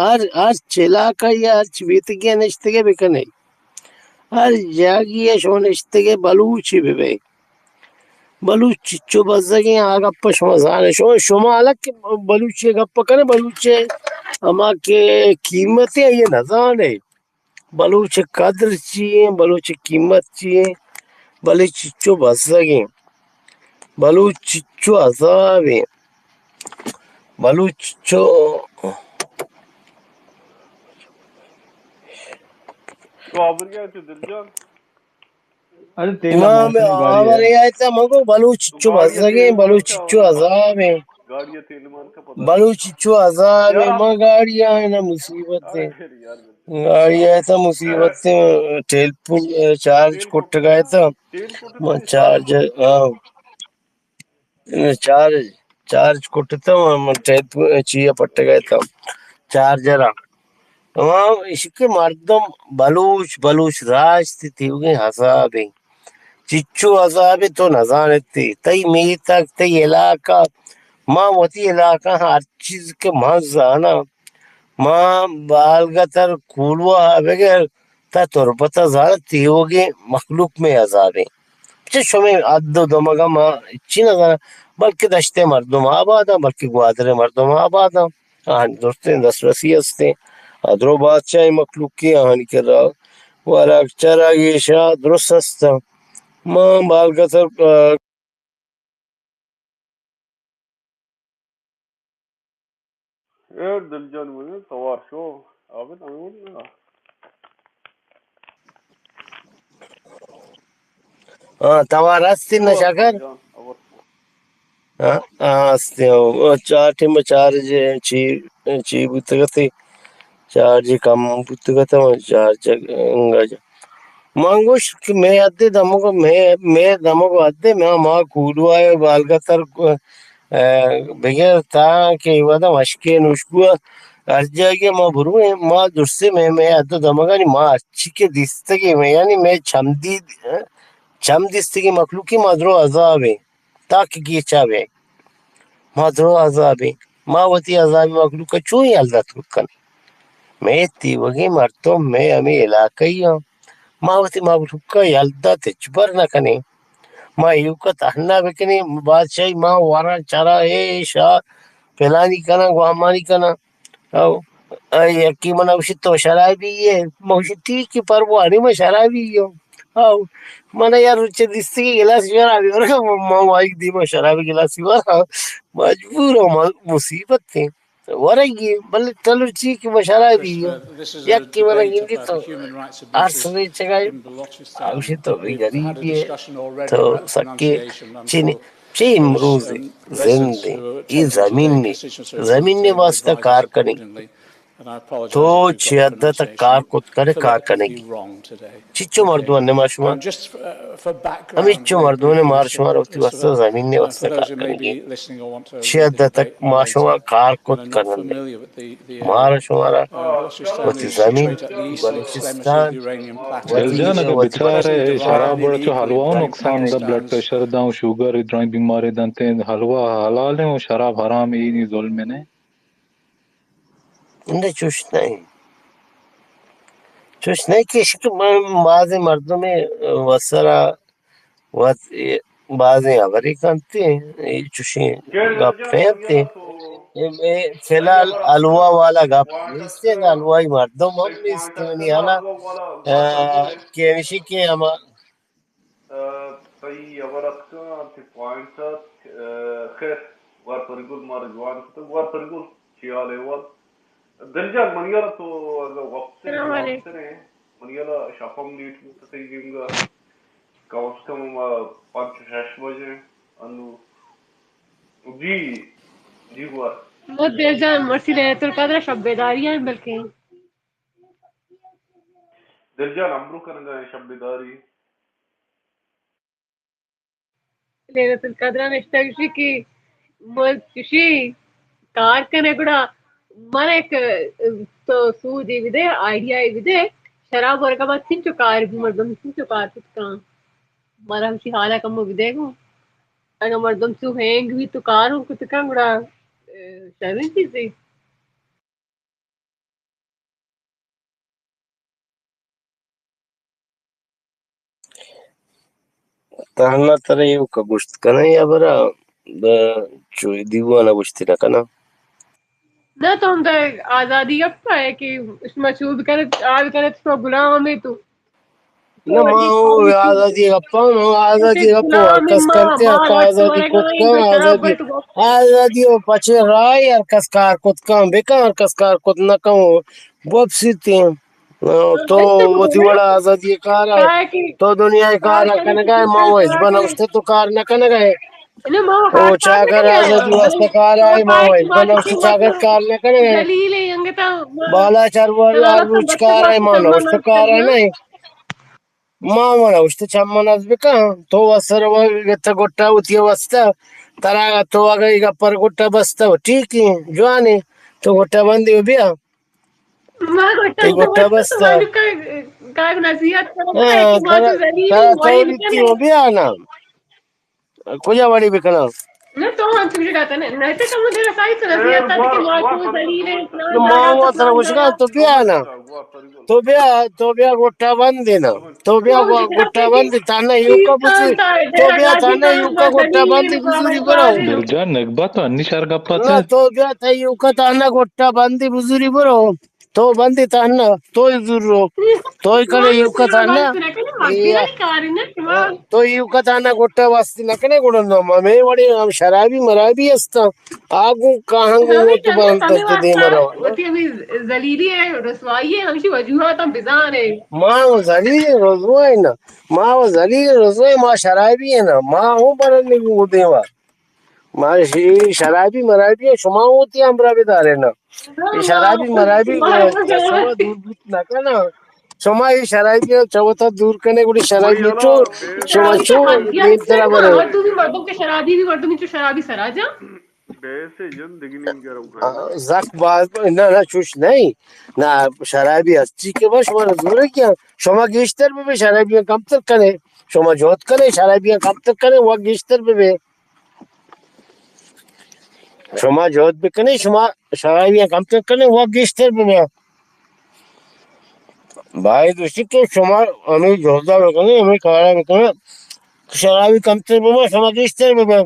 ہر، ہرچ علاقہ ء ہرچ بیتگی ء نشتگ ء بہ کنگ۔ ہر جاگہ ء شما نشتگ ء بلوچے بہ بئے۔ بلوچ چچو بزگیں آ گپ ء شما زان ئے۔ شما، شما الک بلوچے گپ ء کن ئے، بلوچے ہما کہ قیمت ء آئی ء نہ زان ئے۔ بلوچ ء قدر چی ایں، بلوچ ء قیمت چی ایں، بلے چچو بزگ ایں، بلوچ چچو عذاب ایں، بلوچ چچو۔ تو آورگا تو دل جان؟ ارے تیل ما ہم ہمے آورے آئے تا مگو بلوچ چچو بزگ ایں، بلوچ چچو عذاب ایں۔ بلوچ چو عذاب ایں، ما گاڑی آئے نا مصیبت ایں۔ گاڑی آئے تا مصیبت ایں، ٹیلیفون چارج کٹگا تا۔ ما چارج، ہاں۔ چارج، چارج کٹتا، ما ٹیلیفون چیا پٹگا تا۔ چارجر آ۔ ہما ایشی کہ مردم بلوچ، بلوچ راج تئی تیوگیں عذابیں۔ چچو عذابیں تو نزانتے۔ تئی میتگ، تئی علاقہ، ما وتی علاقہ ہر چیز کہ من زاناں، ما بالگتر کولواہ بگر تا تربت ء زاناں تیوگیں مخلوق مئے عذابیں۔ چہ شمئے حد و دمگ ء ما ہچی نزاناں، بلکہ دشت ء مردم آباداں، بلکہ گوادر ء مردم آباداں۔ آہانی درستیں دسترسی استیں۔ آ درو بادشاہیں مخلوقے آہانی کرا وراک چراگ ایشا درست استاں۔ ما بالگتر، آ، اے دل جان من توار شو، عابد احمد نا۔ ہاں، توار ہستی نا شکر؟ ہاں، ہاں، ہستی ہوں۔ او چار ٹیم چار جے، چی، چی بوتگتی؟ چار جے کم بوتگت، چار جے انگا جے۔ من گوشت کہ مئے حد دمگ، مئے، مئے دمگ حد، ما، ما کولواہ بالگتر، ء، بگر تاں کہ اے وھد ء مشکے نوشگو ء ہر جاگہ ما برویں، ما درستیں مئے، مئے حد ء دمگانی ما ہرچی کہ دیستگیں، مئے، یعنی مئے چمدید، چم دیستگیں مخلوقی ما درو عذابیں، تاکہ گیچا بیں۔ ما درو عذابیں۔ ما وتی عذابی مخلوق ء چون یل دات کت کن؟ مئے تیوگیں مردم، مئے ہمے علاقہ ای آں۔ ما وتی مخلوق ء یل دات ہچبر نہ کنیں۔ ما ایوک ء تہنا بکنیں، بادشاہی ما وراں چرا، اے شاہ پلانی کناں، گوامانی کناں۔ او، آ یکی من ء گوشت، تو شرابی ئے؟ من گوشت، ٹھیک ہے، پرواہ نہیں، من شرابی ہوں۔ او، من یار روچے دیستی کہ گلاس شرابی ورگا، من وائی دیما شرابی گلاسی ورا، مجبور ہوں، من مصیبت ہے۔ ورگی، بلے چلو ٹھیک ہے، من شرابی ہوں۔ یکی من گندی تو، ہر سنے چگائی، آ گوشت، تو بھی غریبی ہے، تو سکے چینی۔ چہ امروز زند ء اے زمین ء، زمین ء واسطہ کار کنگی۔ تو چہ حد ء تک کار کت کنے، کار کنگی۔ چچو مردم نے ما شما؟ ہمیچو مردم نے مار شما وتی واسطہ، زمین ء واسطہ کار کنگی۔ چہ حد ء تک ما شما کار کت کنن۔ مارا شمارا وتی زمین، بلوچستان، دل جان، اگہ وتی بچار ء شراب وڑ چو حلوا نقصان دا، بلڈ پریشر دا، شوگر، درائیں بیماری دنت، حلوا حلال ہیں و شراب حرام، اے نی ظلم نے؟ نہ، چوش نہیں۔ چوش نہیں کہ اشک من بازیں مردم وسرا وت اے بازیں ہبرے کنت، اے چوشیں گپ نہ انت۔ اے، اے فی الحال حلوا والا گپ نیست، اگاں حلوائی مردم ہم نیست منی حالا، آ، کہ ہمیشی کہ ہما، آ، صحیح ہبر اتکاں، تئی پوائنٹ ات، آ، خیر، وار پرگل مارا جوان کتگ، وار پرگل، چی حال احوال؟ دل جان، منی حالا تو اگاں وپسے، سلام علیکم۔ وپسے، منی حالا شپ ہم لیٹ بوت تئی گنگا۔ کم از کم ما پنچ شش بجے انو۔ جی، جی گوار۔ بہت دیر جان، مرسی لیلۃ القدر شب بیداری ہیں بلکہ۔ دل جان، امرو کنگا ہیں شب بیداری۔ لیلۃ القدر نشتہ گوشی کہ من چشی کار کنے گڑا من ایک تو سوجے بدے، آئیڈیا بدے، شراب ورگا بعد چنچو کار بھی مردم چنچو کار کت کان۔ مارا ہمشی حالا کمو بدے گوں۔ اگاں مردم چو ہینگ بیت تو کاروں کت کن گڑا، اے، شریں چیزے۔ تہنا ترا ایوک ء گوشت کناں یا برا، ب-، چو دیوان ء گوشتی نہ کناں۔ نہ تو ہم در آزادی گپ ہے کہ شما چو بکنت، آ بکنت، شما غلام ہے تو۔ نہ، ما او آزادی گپاں، ما آزادی گپاں، ہر کس کرتے، ہر کس آزادی کت کن، آزادی، آزادی او پچے رائے، ہر کس کار کت کن، بکن، ہر کس کار کت نہ کن، گپ سیتے۔ تو وتی وڑا آزادی کار ہے، تو دنیا کار کنگا ہے، ما وہ ہچبر نوشتے تو کار نہ کنگا ہے۔ او چاکر آزادی واسطہ کار آئے، ما وای بنا اس چاکر کار نہ کرے۔ بالا چرور ہر روچ کار آئے، ما نوشت کار آئے نہیں۔ ما ونا اشت چمن از بکن، تو وسر و گتا گٹا وتی واسطہ، ترا تو اگہ گپر گٹا بستا، ٹھیک ہے، جوان ہے، تو گٹا بندی بیا۔ ما گوشت، اے گٹا بس تو۔ کار نصیحت کرو، ہاں، تو کرا، ذلیل کرا تو وڑی ریتی بکنے۔ ہو بیا نا۔ کجا وڑی بکناں؟ نہ، تو ہم چوش کہتا نہ، نہ تو کم دیر سائی تو نصیحت کرتے کہ ما تو ذلیل ہے، فلاں تو ما جانا، وہ تو ترا فلاں گوش کہا، جانا۔ تو بیا نا۔ تو بیا، تو بیا گٹا بندی نا۔ تو بیا وہ گو-، گٹا بندی، تانا یوکا بزوری۔ تو بیا تانا یوکا گٹا بندی بزوری برو۔ دل جان نگبت انی شر گپت۔ نہ، تو بیا تا یوکا تانا گٹا بندی بزوری برو۔ تو بندی تہنا، تو ہی زور رو۔ تو ہی کنے ایوکا تہنا۔ تو ایوکا تہنا گٹا واسطے نہ کنے گڑا نہ۔ ما میں وڑے ہم شرابی مرابی ہستاں۔ آگو کاہنگو تو بنت تو دیم رو۔ وتی ہمیں ذلیلی ہے، رسوائی ہے، ہمشی وجوہات ہم بزان ہے۔ ما وہ ذلیل رسوائی نا۔ ما وہ ذلیل رسوائی، ما شرابی ہے نا۔ ما ہوں برن نہیں دیما۔ ما ش-، شرابی مرابی شما ہوتی ہمراہ بدارے نا۔ اے شرابی مرابی شما دور بوت نہ کنا۔ شما اے شرابی چوتا دور کنے گڑی شرابی چو، شما چو دیم ترا برے۔ تو بھی مردم کے شرابی بھی مردم چو شرابی سرا جا۔ بیسے جن دگنی گرو کنا۔ زخ باز نہ، نہ، چوش نہیں۔ نہ، شرابی ہستی کہ بس شما زور کیا۔ شما گیشتر بے شرابی کمتر کنے۔ شما جوت کنے شرابی کمتر کنے، وہ گیشتر بے۔ شما جہد بکنئے، شما شرابیاں کمتر کنئے، وا گیشتر ببیا۔ باید گوشتی کہ شما ہمے جہدا بکنئے، ہمے کارا بکنئے، شرابی کمتر ببا، شما گیشتر ببا۔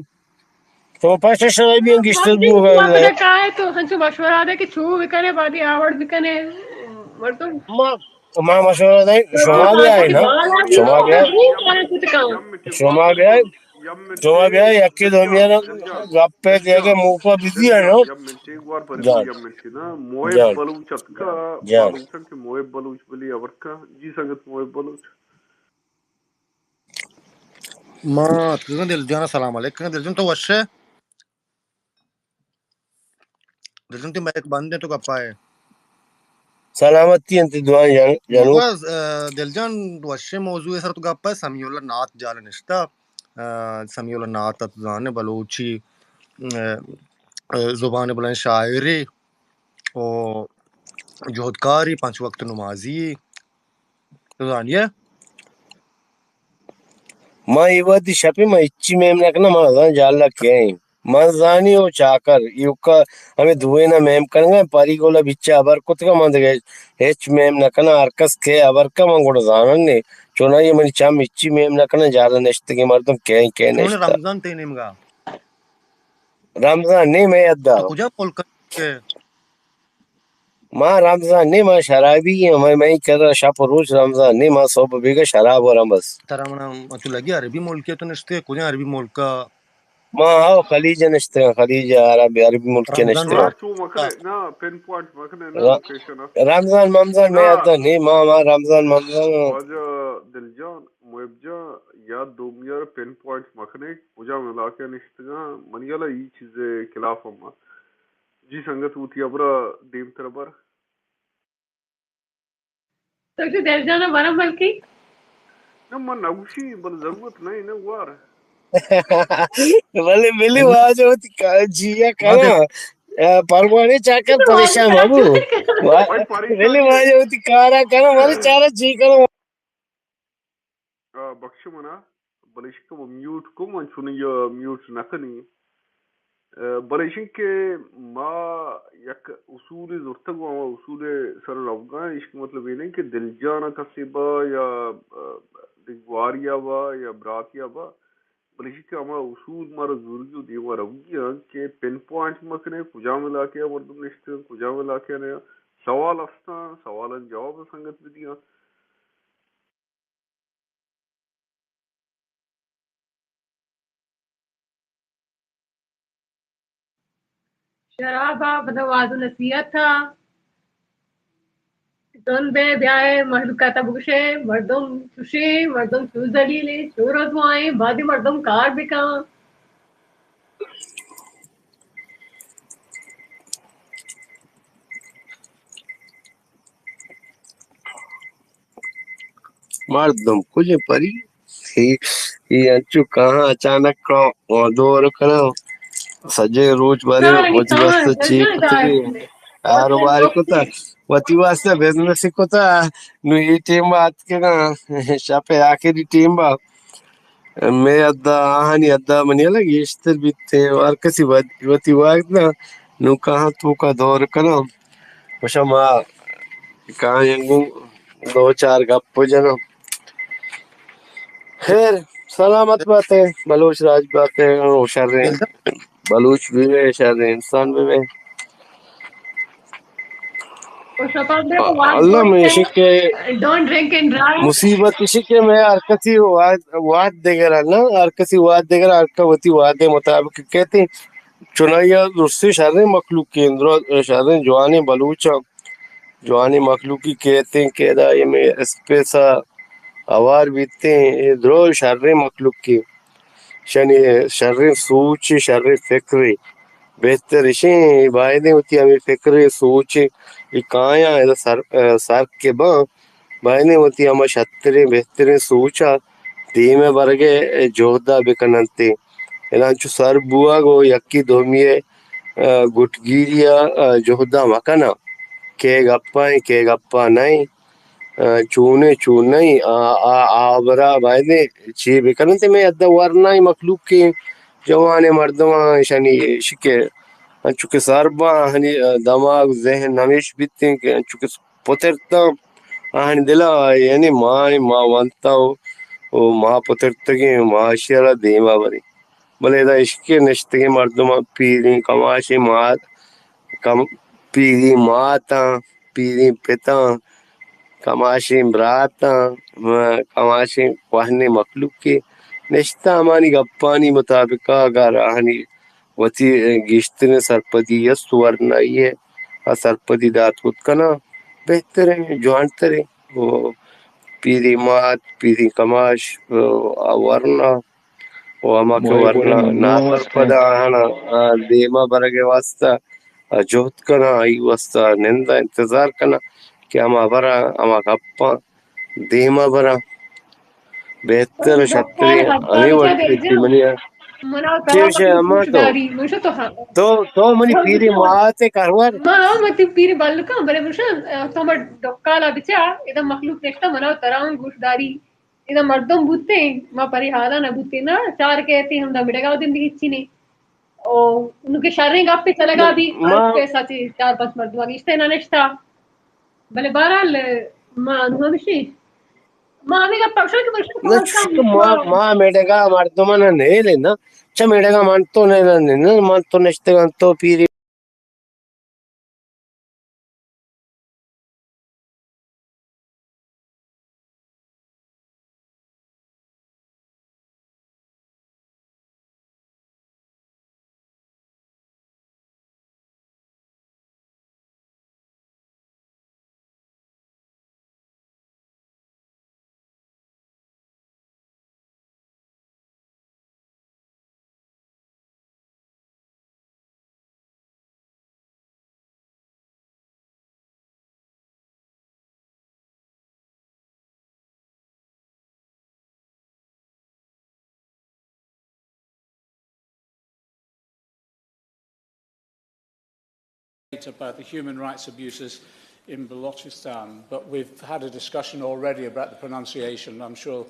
شما پاش شرابیاں گیشتر ببا۔ تو ہنچو مشورہ دے کہ چو بکنئے، بعدی آوڑ بکنئے۔ مردم ما، ما مشورہ دے، شما بیائے نا، شما بیائے، شما بیائے۔ شما بیا یکے دومی ءَ را گپ ءَ دیگ ءَ موقع بدی ءَ نا۔ یک منٹ، ایک بار پرے جان۔ یک منٹ نا، موئے جان۔ بلوچ اتکا، جان۔ بلوچ کہ موئے بلوچ بلی ابرکا۔ جی سنگت موئے بلوچ۔ ما اتکگاں دل جان، السلام علیکم۔ دل جان تو وش ئے؟ دل جان، تئی مائک بند اِنت، تو گپ ءَ ئے۔ سلامتی اِنت، دعائیں جان-، جانو۔ بس، آ، دل جان، وشیں موضوع ءِ سر تو گپ ءَ ئے۔ سمیع اللہ نعت جال ءَ نشتہ، آ، سمیع اللہ نعت ءَ تو زان ئے بلوچی، آ، آ، زبان ءِ بلائیں شاعرے او جہدکارے، پنچ وقت نمازی، تو زان ئے۔ ما اے وہدی شپی ما ہچی میم نہ کناں، ما نزاناں جالا کئے ایں۔ من زانی او چاکر، ایوکا ہمے دوئیناں میم کنگا، پری گولا بچا ہبر کتگا، من دگہ ہچ میم نہ کناں، ہر کس کئے ہبر کا، من گڑا زاناں نے۔ چونائی منی چم ہچی میم نہ کناں، جالا نشتگیں مردم کئے ایں، کئے نشتہ۔ رمضان تئی نیمگا؟ رمضان نے مئے ادا۔ تو کجا ملک ئے؟ ما رمضان نے، ما شرابی ایں، مئے، مئے کرا شپ و روچ رمضان نے، ما صبح بیگا شراب وراں بس۔ ترا منا انچو لگی عربی ملکے تو نشتے، کجا عربی ملکا؟ ما ہاو خلیج نشتگاں، خلیج عرب، عربی ملکے نشتگاں۔ رمضان ماہ چو مکنے، نا، پن پوائنٹ مکنے، نا، ر-، لوکیشن۔ رمضان ممضان مئے ادا نے، ما، ما رمضان ممضان۔ واجہ دل جان، محب جان، یا دومی ءَ را پن پوائنٹ مکنے، کجام علاقہ نشتگاں، منی ہیالا ای چیز خلاف ہم۔ جی سنگت، وتی ہبرا دیمتر بر۔ تو چو دل جانا برا بلکیں؟ نہ، من نگوشی، بل ضرورت نہیں، نہ وار۔ بلے ملی واجہ وتی کا-، جیا کنا۔ آ، پروانے چاکر پریشان مبو۔ وا-، بھائی، پریشان ملی واجہ وتی کارا کنا، مری چارا جی کنا۔ آ، بخش منا، بلے ایشی کہ من میوٹ کم، من چونی میوٹ نہ کنی۔ آ، بلے ایشی کہ ما یک اصولے زرتگ و ہما اصول سر روگا، ایشی کہ مطلب اے نہیں کہ دل جان کسے با یا، آ، دگواریا با یا براتیا با، بلے ایشی کہ ہما اصول مارا زورگی و دیما روگی ہیں کہ پن پوائنٹ مکنے، کجام علاقے مردم نشتے، کجام علاقے نے سوال استاں، سوالان جواب سنگت بدیاں۔ شراب ءَ پدا وعظ و نصیحت ءَ تن بے، بیائے مہلوکات ءَ بگوشے، مردم چوشیں، مردم چو ذلیلیں، چو رسوائیں، بعدی مردم کار بکن۔ مردم کجیں پری؟ اے، اے انچو کاہاں اچانک کا دور کناں۔ سجے روچ بارے مچ بست چی کتگی۔ آر بار کتا۔ وتی واسطہ بزنس کتا، نو اے ٹیم ءَ اتکگاں، شپ ءِ آخری ٹیم ءَ مئے ادا، آہانی ادا منی ہیال ءَ گیشتر بیت، ہر کسی وت-، وتی وقت نا، نو کہاں توکا دور کناں، گوشاں ما کایاں گوں دو چار گپ جناں۔ خیر، سلامت باتے، بلوچ راج باتے، او شریں بلوچ بہ بے، شریں انسان بہ بے۔ اللہ میں ایشی کہ مصیبت ایشی کہ میں ہر کسی واد، واد دگرا نا، ہر کسی واد دگرا، ہر کا وتی واد مطابق کہتے۔ چنائی درستی شریں مخلوق کے اندر، شریں جوانیں بلوچاں، جوانیں مخلوقی کہتے کہ ادا یہ میں اسپیسا ہوار بیتے، یہ درو شریں مخلوقی۔ شنی شریں سوچ، شریں فکر، بہتر اشیں، بایدیں وتی ہمے فکر، سوچ، اے کایاں ادا سر، سر کہ باں، بایدیں وتی ہما شتریں، بہتریں سوچا دیم ءَ برگ ءِ جہد ءَ بکن انت۔ ادا انچو سر بوگ و یکی دومی ءِ، آ، گٹگیری ءَ، آ، جہد ءَ مکناں۔ کئے گپا ایں، کئے گپا نہ ایں۔ آ، چونیں چون نہ ایں، آ، آ، آ ہبرا بایدیں چے بکن انت، مئے ادا ورنائیں مخلوق کہ جوانیں مردماں ایشانی شکے انچو کہ سر باں، آہانی دماغ ذہن ہمیش بیتیں کہ انچو کہ پترتاں، آہانی دلا یعنی ما، ما ونتا و، و ما پترتگیں، ما اشی را دیما بریں۔ بلے ادا اشکے نشتگیں مردماں پیریں کماشیں مات، کم، پیریں ماتاں، پیریں پتاں، کماشیں براتاں، م-، کماشیں کوہنیں مخلوقے نشتہ ہمانی گپانی مطابقا اگر آہانی وتی گیشتریں سرپدی است ورنائی ءَ آ سرپدی دات کت کناں، بہتریں، جوانتریں۔ و پیریں مات، پیریں کماش، و آ ورنا و ہما کہ ورنا ناسرپد آہانا، آ، دیما برگ ءِ واسطہ، آ، جہد کناں، آئی واسطہ نندا انتظار کناں کہ ہما براں، ہما گپاں دیما براں۔ بہتر و شتریں ہمے وڑ کہ منی چے گوشے اما تو؟ تو، تو منی پیریں مات ءِ کہور۔ ما ہم وتی پیریں بلکاں، بلے گوشاں، تو ہما ڈکالا بچا، ادا مخلوق نشتہ، منا ترا ہم گوشداری۔ ادا مردم بوتیں، ما پری حالا نہ بوتیں نا، چار کئیتیں ہمدا مڑگا دیم دگہ ہچی نیں۔ او انو کہ شریں گپے چلگا بی، ما ہر کسا چی چار پنچ مردم گیشتر نہ نشتا۔ بلے بہرحال، ما انو ہمشی، ما ہمیں گپ پکشن کہ بلکہ نہ، ما، ما مڑگا مردمان نیلے نا، چہ مڑگا من تو نے، نہ، نہ، من تو نشتگان تو پیری۔ About the human rights abuses in Balochistan, but we've had a discussion already about the pronunciation. I'm sure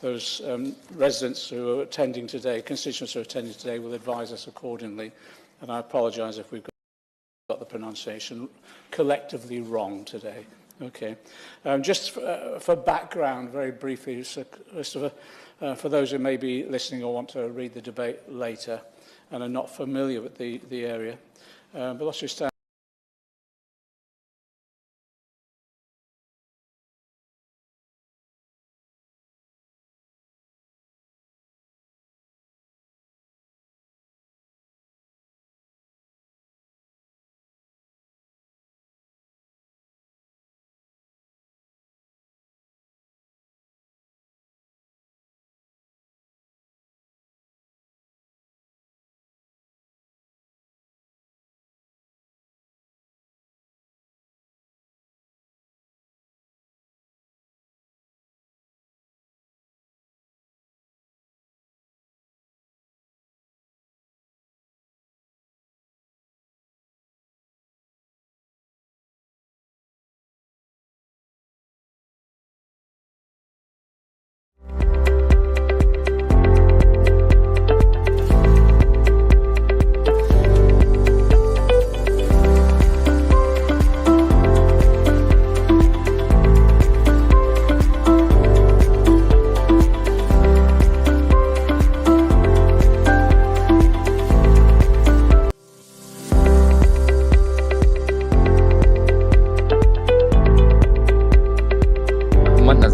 those, um, residents who are attending today, constituents who are attending today, will advise us accordingly, and I apologise if we've got the pronunciation collectively wrong today. Okay. Um, just for, uh, for background, very briefly, Sir Christopher, uh, for those who may be listening or want to read the debate later and are not familiar with the, the area, uh, Balochistan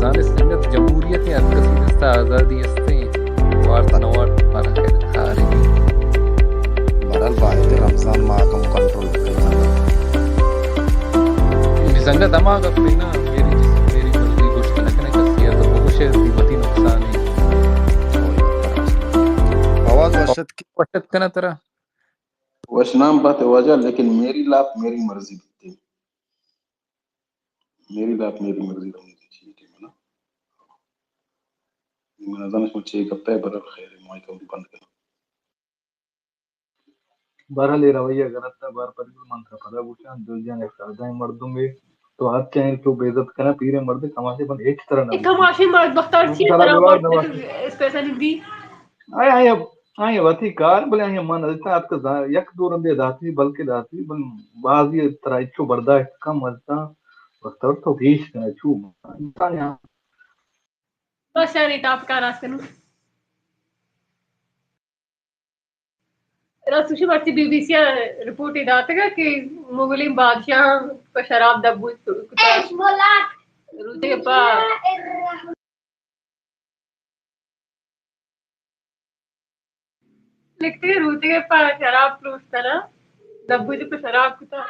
زانست انگت جمہوریت ء ہر کسی دست ء آزادی است انت، وارت نہ وارت مارا خیر کارے۔ بہرحال باید رمضان ماہ کم کنٹرول کنگ۔ نی سنگت ہما گپ نا، میری جس میری مرضی گوشت نہ کنے کسی ء تو بگوشے وتی نقصان ہے۔ آواز وشت وشت کنا ترا۔ وش نام بات واجہ، لیکن میری لاپ میری مرضی بیتے۔ میری لاپ میری مرضی رہنی چاہیے کہ منا۔ من نزاناں شما چے گپ ء برا خیر مائی کم بند کنا۔ بہرحال اے رویہ غلط ء بار پد گل من ترا پدا گوشاں، دل جان یک سادہ مردمے، تو ہر چین تو بے عزت کنا پیرے مرد کماشے بند ہچ طرح نہ۔ کماشے مرد بختار چی طرح اسپیشلی دی۔ آیا آیا آئی ء وتی کار، بلے آئی ء من ازتاں اتک ز-، یک دو رندے داتی، بلکہ داتی، بل بازی ترا اچو برداشت کم ازتاں، وقت تو گیش کنے چو انسان ء۔ بس شری ٹاپ کار است کنو۔ راست گوشی، مرچی بی بی سی ء رپورٹے داتگ کہ مغلیں بادشاہ پہ شراب دبوت کتا۔ روچے پہ لکھتے روچے پہ شراب پروشتنا، دبوت پہ شراب کتا۔